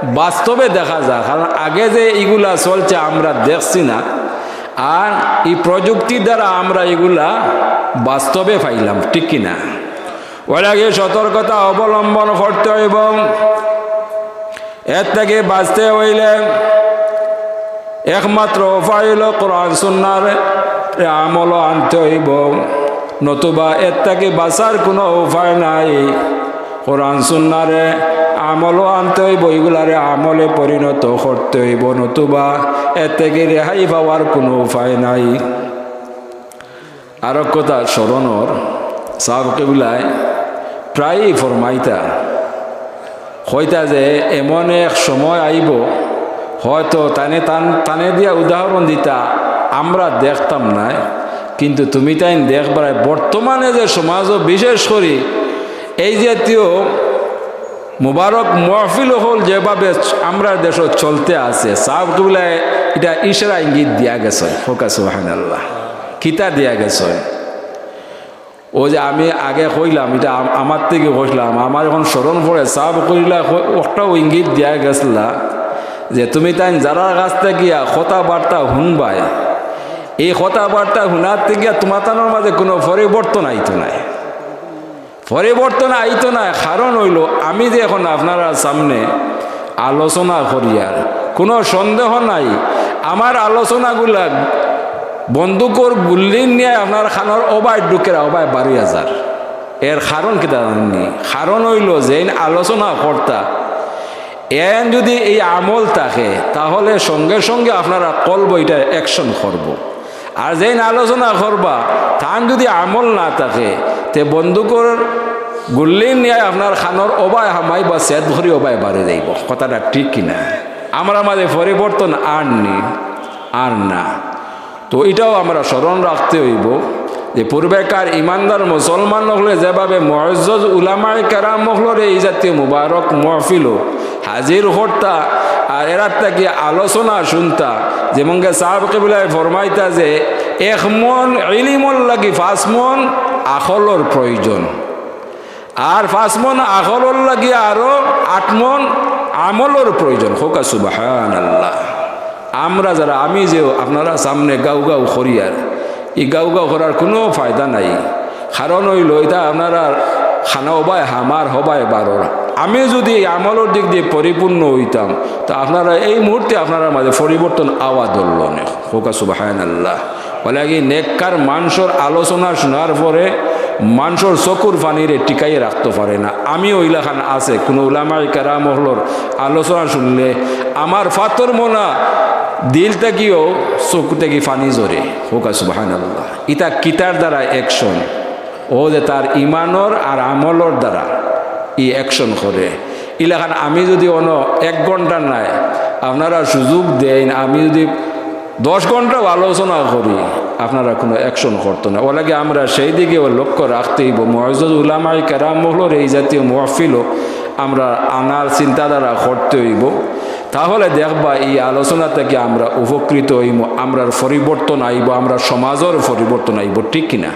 বাস্তবে দেখা যায়, কারণ আগে যে ইগুলা চলছে আমরা দেখছি না, আর ই প্রযুক্তির দ্বারা আমরা ইগুলা বাস্তবে পাইলাম, ঠিক কি না? অউ লাগি সতর্কতা অবলম্বন করতে অইবো। এর থাকি বাঁচতে অইলে একমাত্র উপায় অইলো কোরআন সুন্নাহর আমলো আনতে অইবো, নতুবা এর থাকি বাঁচার কুনু উপায় নাই। কোরআন সুন্নাহর আমলো আনতে অইবো, ইগুলারে আমলে পরিণত করতে অইবো, নতুবা এর থাকি রেহাই পাওয়ার কুনু উপায় নাই। আরক কথা স্মরণর, সাব কিবলায় প্রায়ই ফরমাইতা, কইতা যে এমন এক সময় আইবো, হয়তো তানে তান-, তানে দিয়া উদাহরণ দিতা, আমরা দেখতাম নায়, কিন্তু তুমি তাইন দেখবায়, বর্তমানে যে সমাজো বিশেষ করি এই জাতীয় মুবারক মহফিল অকল যেভাবে আমরার দেশো চলতে আছে, সাব কিবলায় ইটা ইশারা ইঙ্গিত দিয়া গেছইন। কউক্কা সুবহানাল্লাহ। কিতা দিয়া গেছইন? অউ যে আমি আগে কইলাম, ইটা আম-, আমার থাকি কইলাম, আমার এখন স্মরণ পড়ে, সাব কিবলায় ক-, একটাউ ইঙ্গিত দিয়া গেছলা যে তুমি তাইন যারার কাছ থাকি গিয়া কথাবার্তা হুনবায়, এই কথাবার্তা হুনার থাকি গিয়া তুমার তানর মাঝে কুনু পরিবর্তন আইতো নায়। পরিবর্তন আইতো নায়, কারণ অইলো আমি যে এখন আপনারার সামনে আলোচনা করিয়ার, কুনু সন্দেহ নাই, আমার আলোচনাগুলা বন্দুকর গুল্লির ন্যায় আপনার কানর অবায় ঢুকের, অবায় বারইয়া যার। এর কারণ কিতা জানইননি? কারণ অইলো যেইন আলোচনা করতা, এন যদি এই আমল থাকে, তাহলে সঙ্গে সঙ্গে আপনারা কলব ইটা অ্যাকশন করব। আর যেইন আলোচনা করবা, তান যদি আমল না থাকে, তে বন্দুকর গুল্লির ন্যায় আপনার খানোর ওবায় হামাইবা, সেদ করি ওবায় বারে যাইব। কথাটা ঠিক কিনা? আমরার মাঝে পরিবর্তন আর নি, আর না। তো ইটাও আমরা স্মরণ রাখতে অইব যে পূর্বেকার ইমানদার মুসলমান অকলে যেভাবে মুআজ্জাজ উলামায়ে কেরাম অকলরে এই জাতীয় মুবারক মহফিলো হাজির করতা আর এরার থাকি আলোচনা শুনতা, যেমনকে সাহেব কিবলায় ফরমাইতা যে এক মন ইলিমর লাগি পাঁচ মন আকলর প্রয়োজন, আর পাঁচ মন আকলর লাগি আরো আট মন আমলর প্রয়োজন। কউক্কা সুবহানাল্লাহ। আমরা যারা, আমি যে আপনারা সামনে গাউ গাউ করিয়ার, ই গাউ গাউ করার কুনু ফায়দা নাই। কারণ অইলো, ইটা আপনারার খানা ওবায় হামার, হবায় বারর। আমি যদি এই আমলর দিক দিয়া পরিপূর্ণ অইতাম, তে আপনারা এই মুহূর্তে আপনারার মাঝে পরিবর্তন আওয়া ধরলো নে। কউক্কা সুবহানাল্লাহ। অলাগি নেককার মানষর আলোচনা শুনার পরে মানষর চকুর পানিরে টিকাইয়া রাখতো পারে না। আমি অইলাখান আছে, কুনু উলামায়ে কেরাম অকলর আলোচনা শুনলে আমার ফাতর মনা দিল থাকিও চকু থাকি পানি ঝরে। কউক্কা সুবহানাল্লাহ। ইটা কিতার দ্বারা অ্যাকশন? অউ যে তার ইমানর আর আমলর দ্বারা ই অ্যাকশন করে। ইলাখান আমি যদি অনো এক ঘন্টা নাই, আপনারা সুযোগ দেইন, আমি যদি দশ ঘন্টাও আলোচনা করি, আপনারা কুনু অ্যাকশন করতো না। অলাগি আমরা সেই দিকেও লক্ষ্য রাখতে অইব। মুআজ্জাজ উলামায়ে কেরাম অকলর এই জাতীয় মহফিলো আমরা আনার চিন্তাধারা করতে অইব। তাহলে দেখবা, এই আলোচনা থাকি আমরা উপকৃত অইমু, আমরার পরিবর্তন আইব, আমরার সমাজর পরিবর্তন আইব, ঠিক কিনা?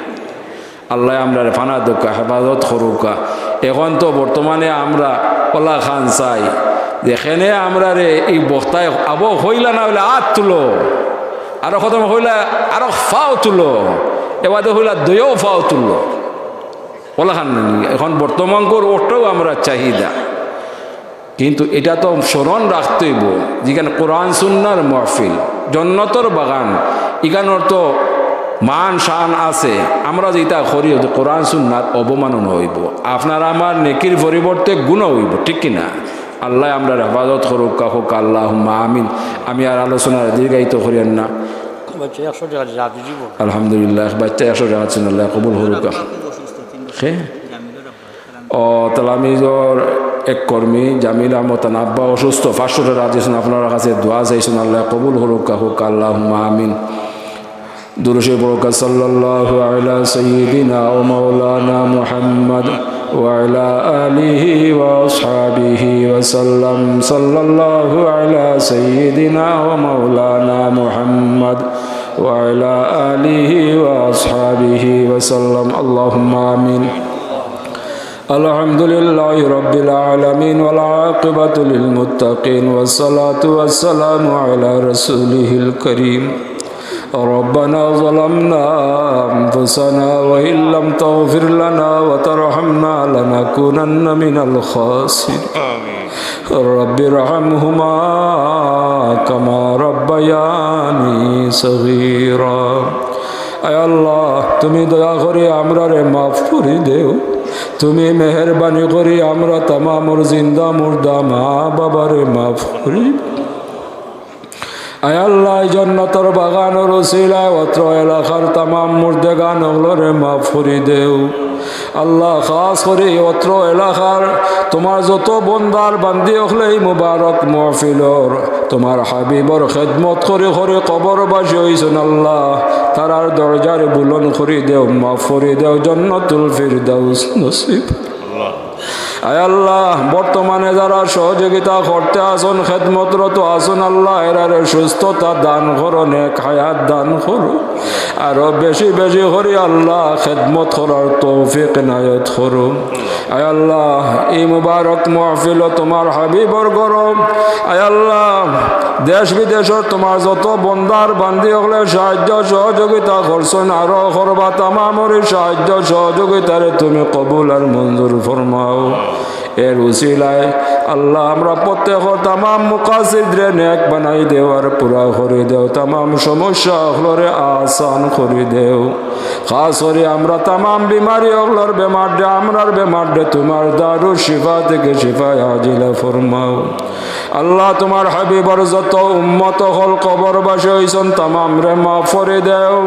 আল্লায় আমরারে পানা দেউক্কা, হেফাজত করুক্কা। এখন তো বর্তমানে আমরা অলাখান চাই, যেখানে আমরারে ই বক্তায় আবো কইলা না অইলে আত তুলো, আরো খতম কইলা আরো ফাও তুলো, এবাদে কইলা দুইও ফাও তুলো। অলাখান নানি, এখন বর্তমানকর অটাউ আমরার চাহিদা। কিন্তু ইটা তো স্মরণ রাখতে অইব, যেখান কোরআন সুন্নার মহফিল, জন্নতর বাগান, ইখানর তো মান শান আছে। আমরা যেটা করি, অতে কোরআন সুন্নার অবমাননা অইব, আপনার আমার নেকির পরিবর্তে গুনা অইব, ঠিক কিনা? আল্লায় আমরার হেফাজত করুক্কা, কউক্কা আল্লাহুম্মা আমিন। আমি আর আলোচনা দীর্ঘায়িত করিয়ার না। বাচ্চা একশো টেকা যা দিব। আলহামদুলিল্লাহ, বাচ্চা একশো টেকা দিছইন, আল্লায় কবুল করুক্কা। কে? ও, তালামিজর এক কর্মী জামিল আহমদ, তান আব্বা অসুস্থ, পাঁচশো টেকা দিছইন, আপনারার কাছে দোয়া চাইছইন, আল্লায় কবুল করুক্কা, কউক্কা আল্লাহুম্মা আমিন। দুরূদ শরীফ পড়ুক্কা, সাল্লাল্লাহু আলা সাইয়্যিদিনা ওয়া মাওলানা মুহাম্মদ ওয়া আলা আলিহি ওয়া আসহাবিহি ওয়া সাল্লাম, সাল্লাল্লাহু আলা সাইয়্যিদিনা ওয়া মাওলানা মুহাম্মদ ওয়া আলা আলিহি ওয়া আসহাবিহি ওয়া সাল্লাম। আল্লাহুম্মা আমিন। الحمد لله رب العالمين والعاقبة للمتقين والصلاة والسلام على رسوله الكريم. ربنا ظلمنا أنفسنا وإن لم تغفر لنا وترحمنا لنكونن من الخاسرين. آمين. رب ارحمهما كما ربياني صغيرا. আয় আল্লাহ, তুমি দয়া করি আমরারে মাফ করি দেও। তুমি মেহেরবানি করি আমরা তামামর জিন্দা মুর্দা মা বাবারে মাফ করি। আয় আল্লাহ, এই জন্নতর বাগানর উসিলায় অত্র এলাকার তামাম মুর্দেগান অকলরে মাফ করি দেও। আল্লাহ, খাস করি অত্র এলাকার তোমার যত বন্দার বান্দি অকলে এই মুবারক মহফিলর তোমার হাবিবর খেদমত করি করি কবরবাসী অইছইন আল্লাহ, তারার দরজারে বুলন্দ করি দেও, মাফ করি দেও, জন্নতুল ফিরদাউস নসিব। আয় আল্লাহ, বর্তমানে যারা সহযোগিতা করতে আছইন, খেদমতরত আছইন আল্লাহ, এরারে সুস্থতা দান করো, নেক হায়াত দান করো, আরো বেশি বেশি করি আল্লাহ খেদমত করার তৌফিক এনায়েত করো। আয় আল্লাহ, এই মুবারক মহফিলো তোমার হাবিবর ঘরো, আয় আল্লাহ, দেশ বিদেশর তোমার যত বন্দার বান্দি অকলে সাহায্য সহযোগিতা করছইন, আরো করবা, তামামর এই সাহায্য সহযোগিতারে তুমি কবুল আর মঞ্জুর ফরমাও। এর উসিলায় আল্লাহ, আমরা প্রত্যেকর তামাম মুকাসিদরে নেক বানাই দেও আর পুরা করি দেও, তামাম সমস্যা অকলরে আসান করি দেও। খাস করি আমরা তামাম বিমারি অকলর বেমাররে, আমরার বেমাররে তুমার দারু শিফা থাকি শিফায়ে আজিলা ফরমাও। আল্লাহ, তুমার হাবিবর যত উম্মত অকল কবরবাসী অইছইন, তামামরে মাফ করি দেও।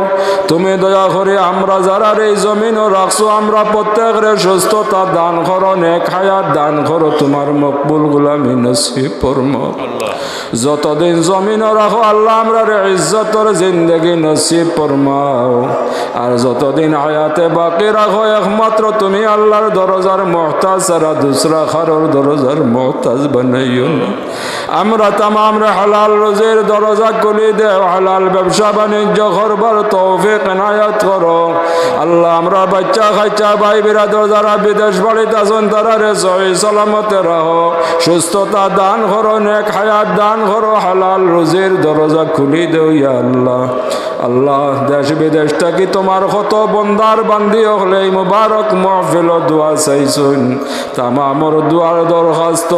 তুমি দয়া করি আমরা যারারে এই জমিনো রাখছো, আমরা প্রত্যেকরে সুস্থতা দান করো, নেক হায়াত দান করো, তুমার মকবুল গুলামি নসিব ফরমাও। যতদিন জমিনো রাখো আল্লাহ, আমরারে ইজ্জতর জিন্দেগি নসিব ফরমাও। আর যতদিন হায়াতে বাকি রাখো, একমাত্র তুমি আল্লাহর দরজার মুহতাজ ছাড়া দুসরা কারোর দরজার মুহতাজ বানাইও না। আমরা তামামরে হালাল রুজির দরজা খুলি দেও, হালাল ব্যবসা বাণিজ্য করবার তৌফিক এনায়েত করো। আল্লাহ, আমরার বাইচ্চা কাইচ্চা ভাই বিরাদর যারা বিদেশ বাড়িত আছইন, তারারে সহি সালামতে রাখো, সুস্থতা দান করো, নেক হায়াত দান করো, হালাল রুজির দরজা খুলি দেও ইয়া আল্লাহ। আল্লাহ, দেশ বিদেশ থাকি তুমার কত বন্দার বান্দি অকলে এই মুবারক মাহফিলো দোয়া চাইছইন, তামামর দোয়ার দরখাস্ত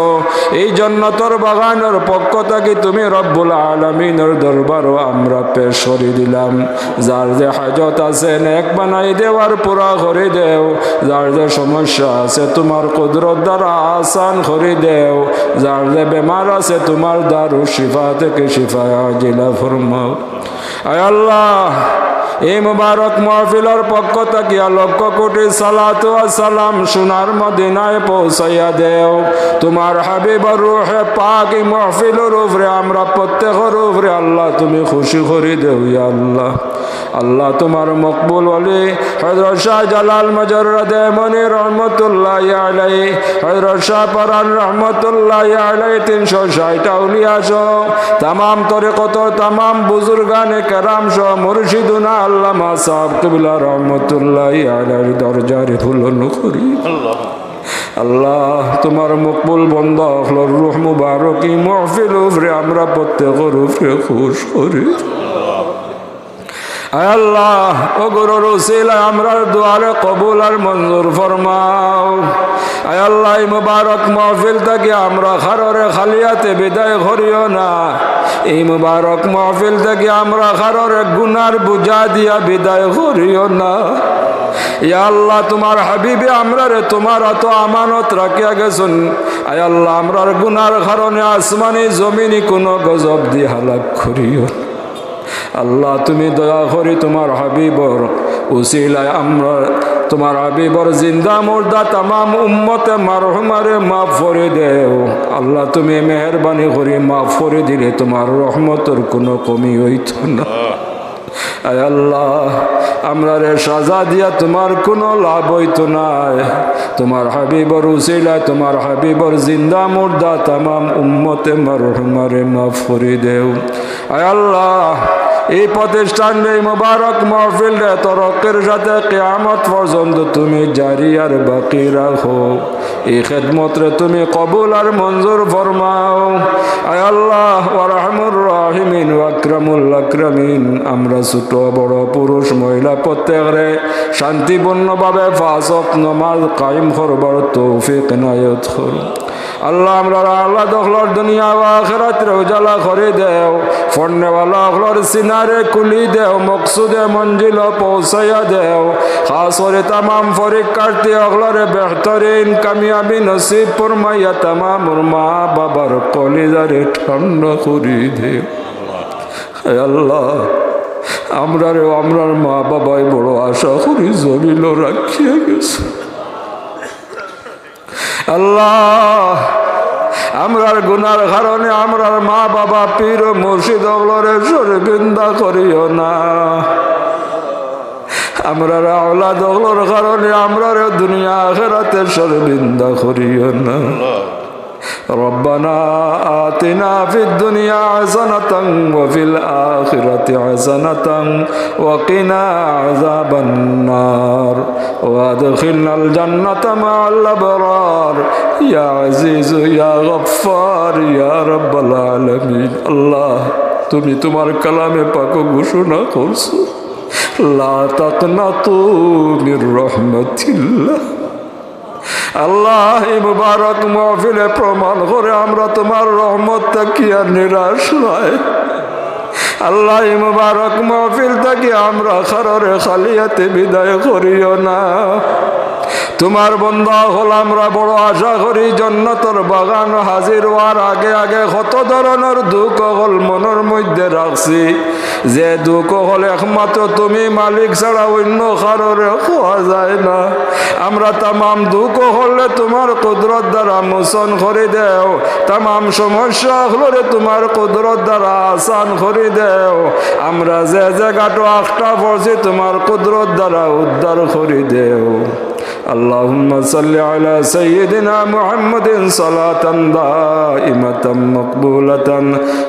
এই জন্নতর বাগানর পক্ষ থাকি তুমি রব্বুল আলামিনর দরবারো আমরা পেশ করি দিলাম। যার যে হাজত আছে নেক বানাই দেও আর পুরা করি দেও, যার যে সমস্যা আছে তুমার কুদরত দ্বারা আসান করি দেও, যার যে বেমার আছে তুমার দারু শিফা থাকি শিফায়ে আজিলা ফরমাও। আয় আল্লাহ, এই মুবারক মাহফিলর পক্ষ থাকিয়া লক্ষ কোটি সালাতু ওয়া সালাম সোনার মদিনায় পৌঁছাইয়া দেও। তুমার হাবিবর রুহে পাক এই মাহফিলর উপরে, আমরা প্রত্যেকর উপরে আল্লাহ তুমি খুশি করি দেও ইয়া আল্লাহ। আল্লাহ, তুমার মকবুল ওলি হযরত শাহজালাল মুজাররদে মনি রহমতুল্লাহি আলাইহি, হযরত শাহ পরান রহমতুল্লাহি আলাইহি, তিনশো ষাইট আউলিয়া সহ তামাম তরিকতর তামাম বুজুর্গানে কেরাম সহ মুর্শিদুনা আল্লামা সাহেব কিবলা রহমতুল্লাহি আলাইহির দরজারে বুলন্দ করি। আল্লাহ, তুমার মকবুল বন্দা অকলর রুহ মুবারক এই মাহফিলর উপরে আমরা প্রত্যেকর উপরে খুশ করি। আয় আল্লাহ, অগুরর উসিলায় আমরার দোয়ারে কবুল আর মঞ্জুর ফরমাও। আয় আল্লাহ, এই মুবারক মাহফিল থাকি আমরা কারোরে খালি আতে বিদায় করিও না। এই মুবারক মাহফিল থাকি আমরা কারোরে গুনার বুঝা দিয়া বিদায় করিও না। ইয়া আল্লাহ, তুমার হাবিবে আমরারে তুমার আতো আমানত রাখিয়া গেছইন। আয় আল্লাহ, আমরার গুনার কারণে আসমানি জমিনি কুনু গজব দি হালাক করিও না। আল্লাহ, তুমি দয়া করি তুমার হাবিবর উসিলায় আমরা তুমার হাবিবর জিন্দা মুর্দা তামাম উম্মতে মারহুমারে মাফ করি দেও। আল্লাহ, তুমি মেহেরবানি করি মাফ করি দিলে তুমার রহমতর কুনু কমি অইতো না। আয় আল্লাহ, আমরারে সাজা দিয়া তুমার কুনু লাভ অইতো নায়। তুমার হাবিবর উসিলায় তুমার হাবিবর জিন্দা মুর্দা তামাম উম্মতে মারহুমারে মাফ করি দেও। আয় আল্লাহ, এই প্রতিষ্ঠানরে, এই মুবারক মাহফিলরে তরক্কির সাথে কিয়ামত পর্যন্ত তুমি জারি আর বাকি রাখো। এই খেদমতরে তুমি কবুল আর মঞ্জুর ফরমাও। আয় আল্লাহ, ওয়া আরহামুর রাহিমিন, ওয়া আকরামুল আকরামিন, আমরা ছোট বড় পুরুষ মহিলা প্রত্যেকরে শান্তিপূর্ণভাবে পাঁচ ওয়াক্ত নমাজ কায়েম করবার তৌফিক এনায়েত করো। আল্লাহ, আমরার আওলাদ অকলর দুনিয়া ও আখিরাতরে উজালা করি দেও, পড়নেওয়ালা অকলর সিনারে খুলি দেও, মকসুদে মঞ্জিলো পৌঁছাইয়া দেও। খাস করি তামাম পরীক্ষার্থী অকলরে বেহতরিন কামিয়াবি নসিব ফরমাইয়া তামামর মা বাবার কলিজারে ঠান্ডা করি দেও। হে আল্লাহ, আমরারেও আমরার মা বাবায় বড় আশা করি জমিনো রাখিয়া গেছে। আল্লাহ, আমরার গুনার কারণে আমরার মা বাবা, পীর ও মুর্শিদ অকলরে শরমিন্দা করিও না। আমরার আওলাদ অকলর কারণে আমরারে দুনিয়া আখিরাতে শরমিন্দা করিও না। ربنا آتنا في الدنيا حسنة وفي الآخرة حسنة وقنا عذاب النار وأدخلنا الجنة مع الأبرار يا عزيز يا غفار يا رب العالمين. আল্লাহ, তুমি তুমার কালামে পাকো ঘোষণা করছো, لا تقنطوا من رحمة الله. আল্লাহ, এই মুবারক মাহফিলে প্রমাণ করে আমরা তোমার রহমত থাকিয়া নিরাশ নাই। আল্লাহ, এই মুবারক মাহফিল থাকি আমরা কারোরে খালি হাতে বিদায় করিও না। তোমার বন্দা অকল, আমরা বড় আশা করি জন্নতর বাগান হাজির অওয়ার আগে আগে কত ধরনর দুখ অকল মনর মধ্যে রাখছি, যে দুখ অকল একমাত্র তুমি মালিক ছাড়া অইন্য কারোরে কওয়া যায় না। আমরা তামাম দুখ অকলরে তোমার কুদরত দ্বারা মোচন করি দেও, তামাম সমস্যা অকলরে তোমার কুদরত দ্বারা আসান করি দেও। আমরা যে জাগাটো আটকা পড়ছি তোমার কুদরত দ্বারা উদ্ধার করি দেও। اللهم صل على سيدنا محمد صلاة دائمة مقبولة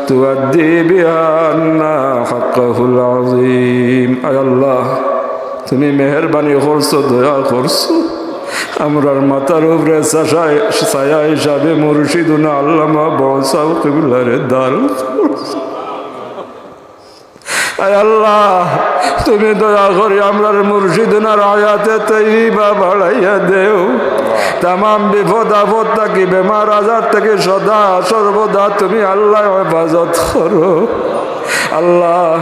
تؤدي بها عنا حقه العظيم. আয় আল্লাহ, তুমি মেহেরবানি করছো, দয়া করছো, আমরার মাথার উপরে ছায়া, ছায়া হিসাবে মুর্শিদুনা আল্লামা বড় ছাব কিবলারে দান করছো। আয় আল্লাহ, তুমি দয়া করি আমরার মুর্শিদুনার হায়াতে তৈবা বাড়াইয়া দেও। তামাম বিপদ আপদ থাকি, বেমার আজার থাকি সদা সর্বদা তুমি আল্লাহ হেফাজত করো। আল্লাহ,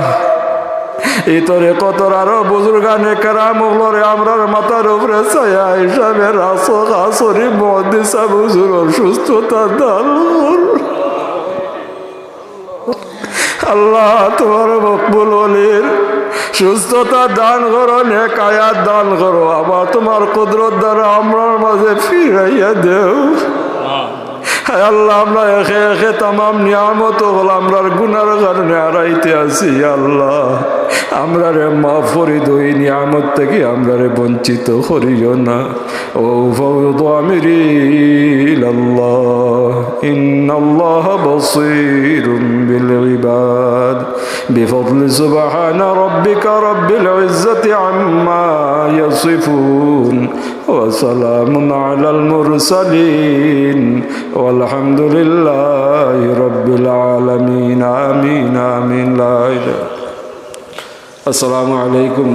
এই তরিকতর আরো বুজুর্গানে কেরাম অকলরে আমরার মাথার উপরে ছায়া হিসাবে রাখো। খাস করি মুহাদ্দিস সাব হুজুরর সুস্থতা দান করো। আল্লাহ, তোমার মকবুল ওলির সুস্থতা দান করো, নেক হায়াত দান করো, আবার তোমার কুদরত দ্বারা আমরার মাঝে ফিরাইয়া দেও। হায় আল্লাহ, আমরা একে একে তামাম নিয়ামত অকল আমরার গুনার কারণে হারাইতে আছি। ইয়া আল্লাহ, আমরারে মাফ করি দেও, এই নিয়ামত থাকি আমরারে বঞ্চিত করিও না। وأفوض أمري إلى الله إن الله بصير بالعباد. بفضل سبحان ربك رب العزة عما يصفون وسلام على المرسلين والحمد لله رب العالمين. آمين، آمين. لا إله. السلام عليكم.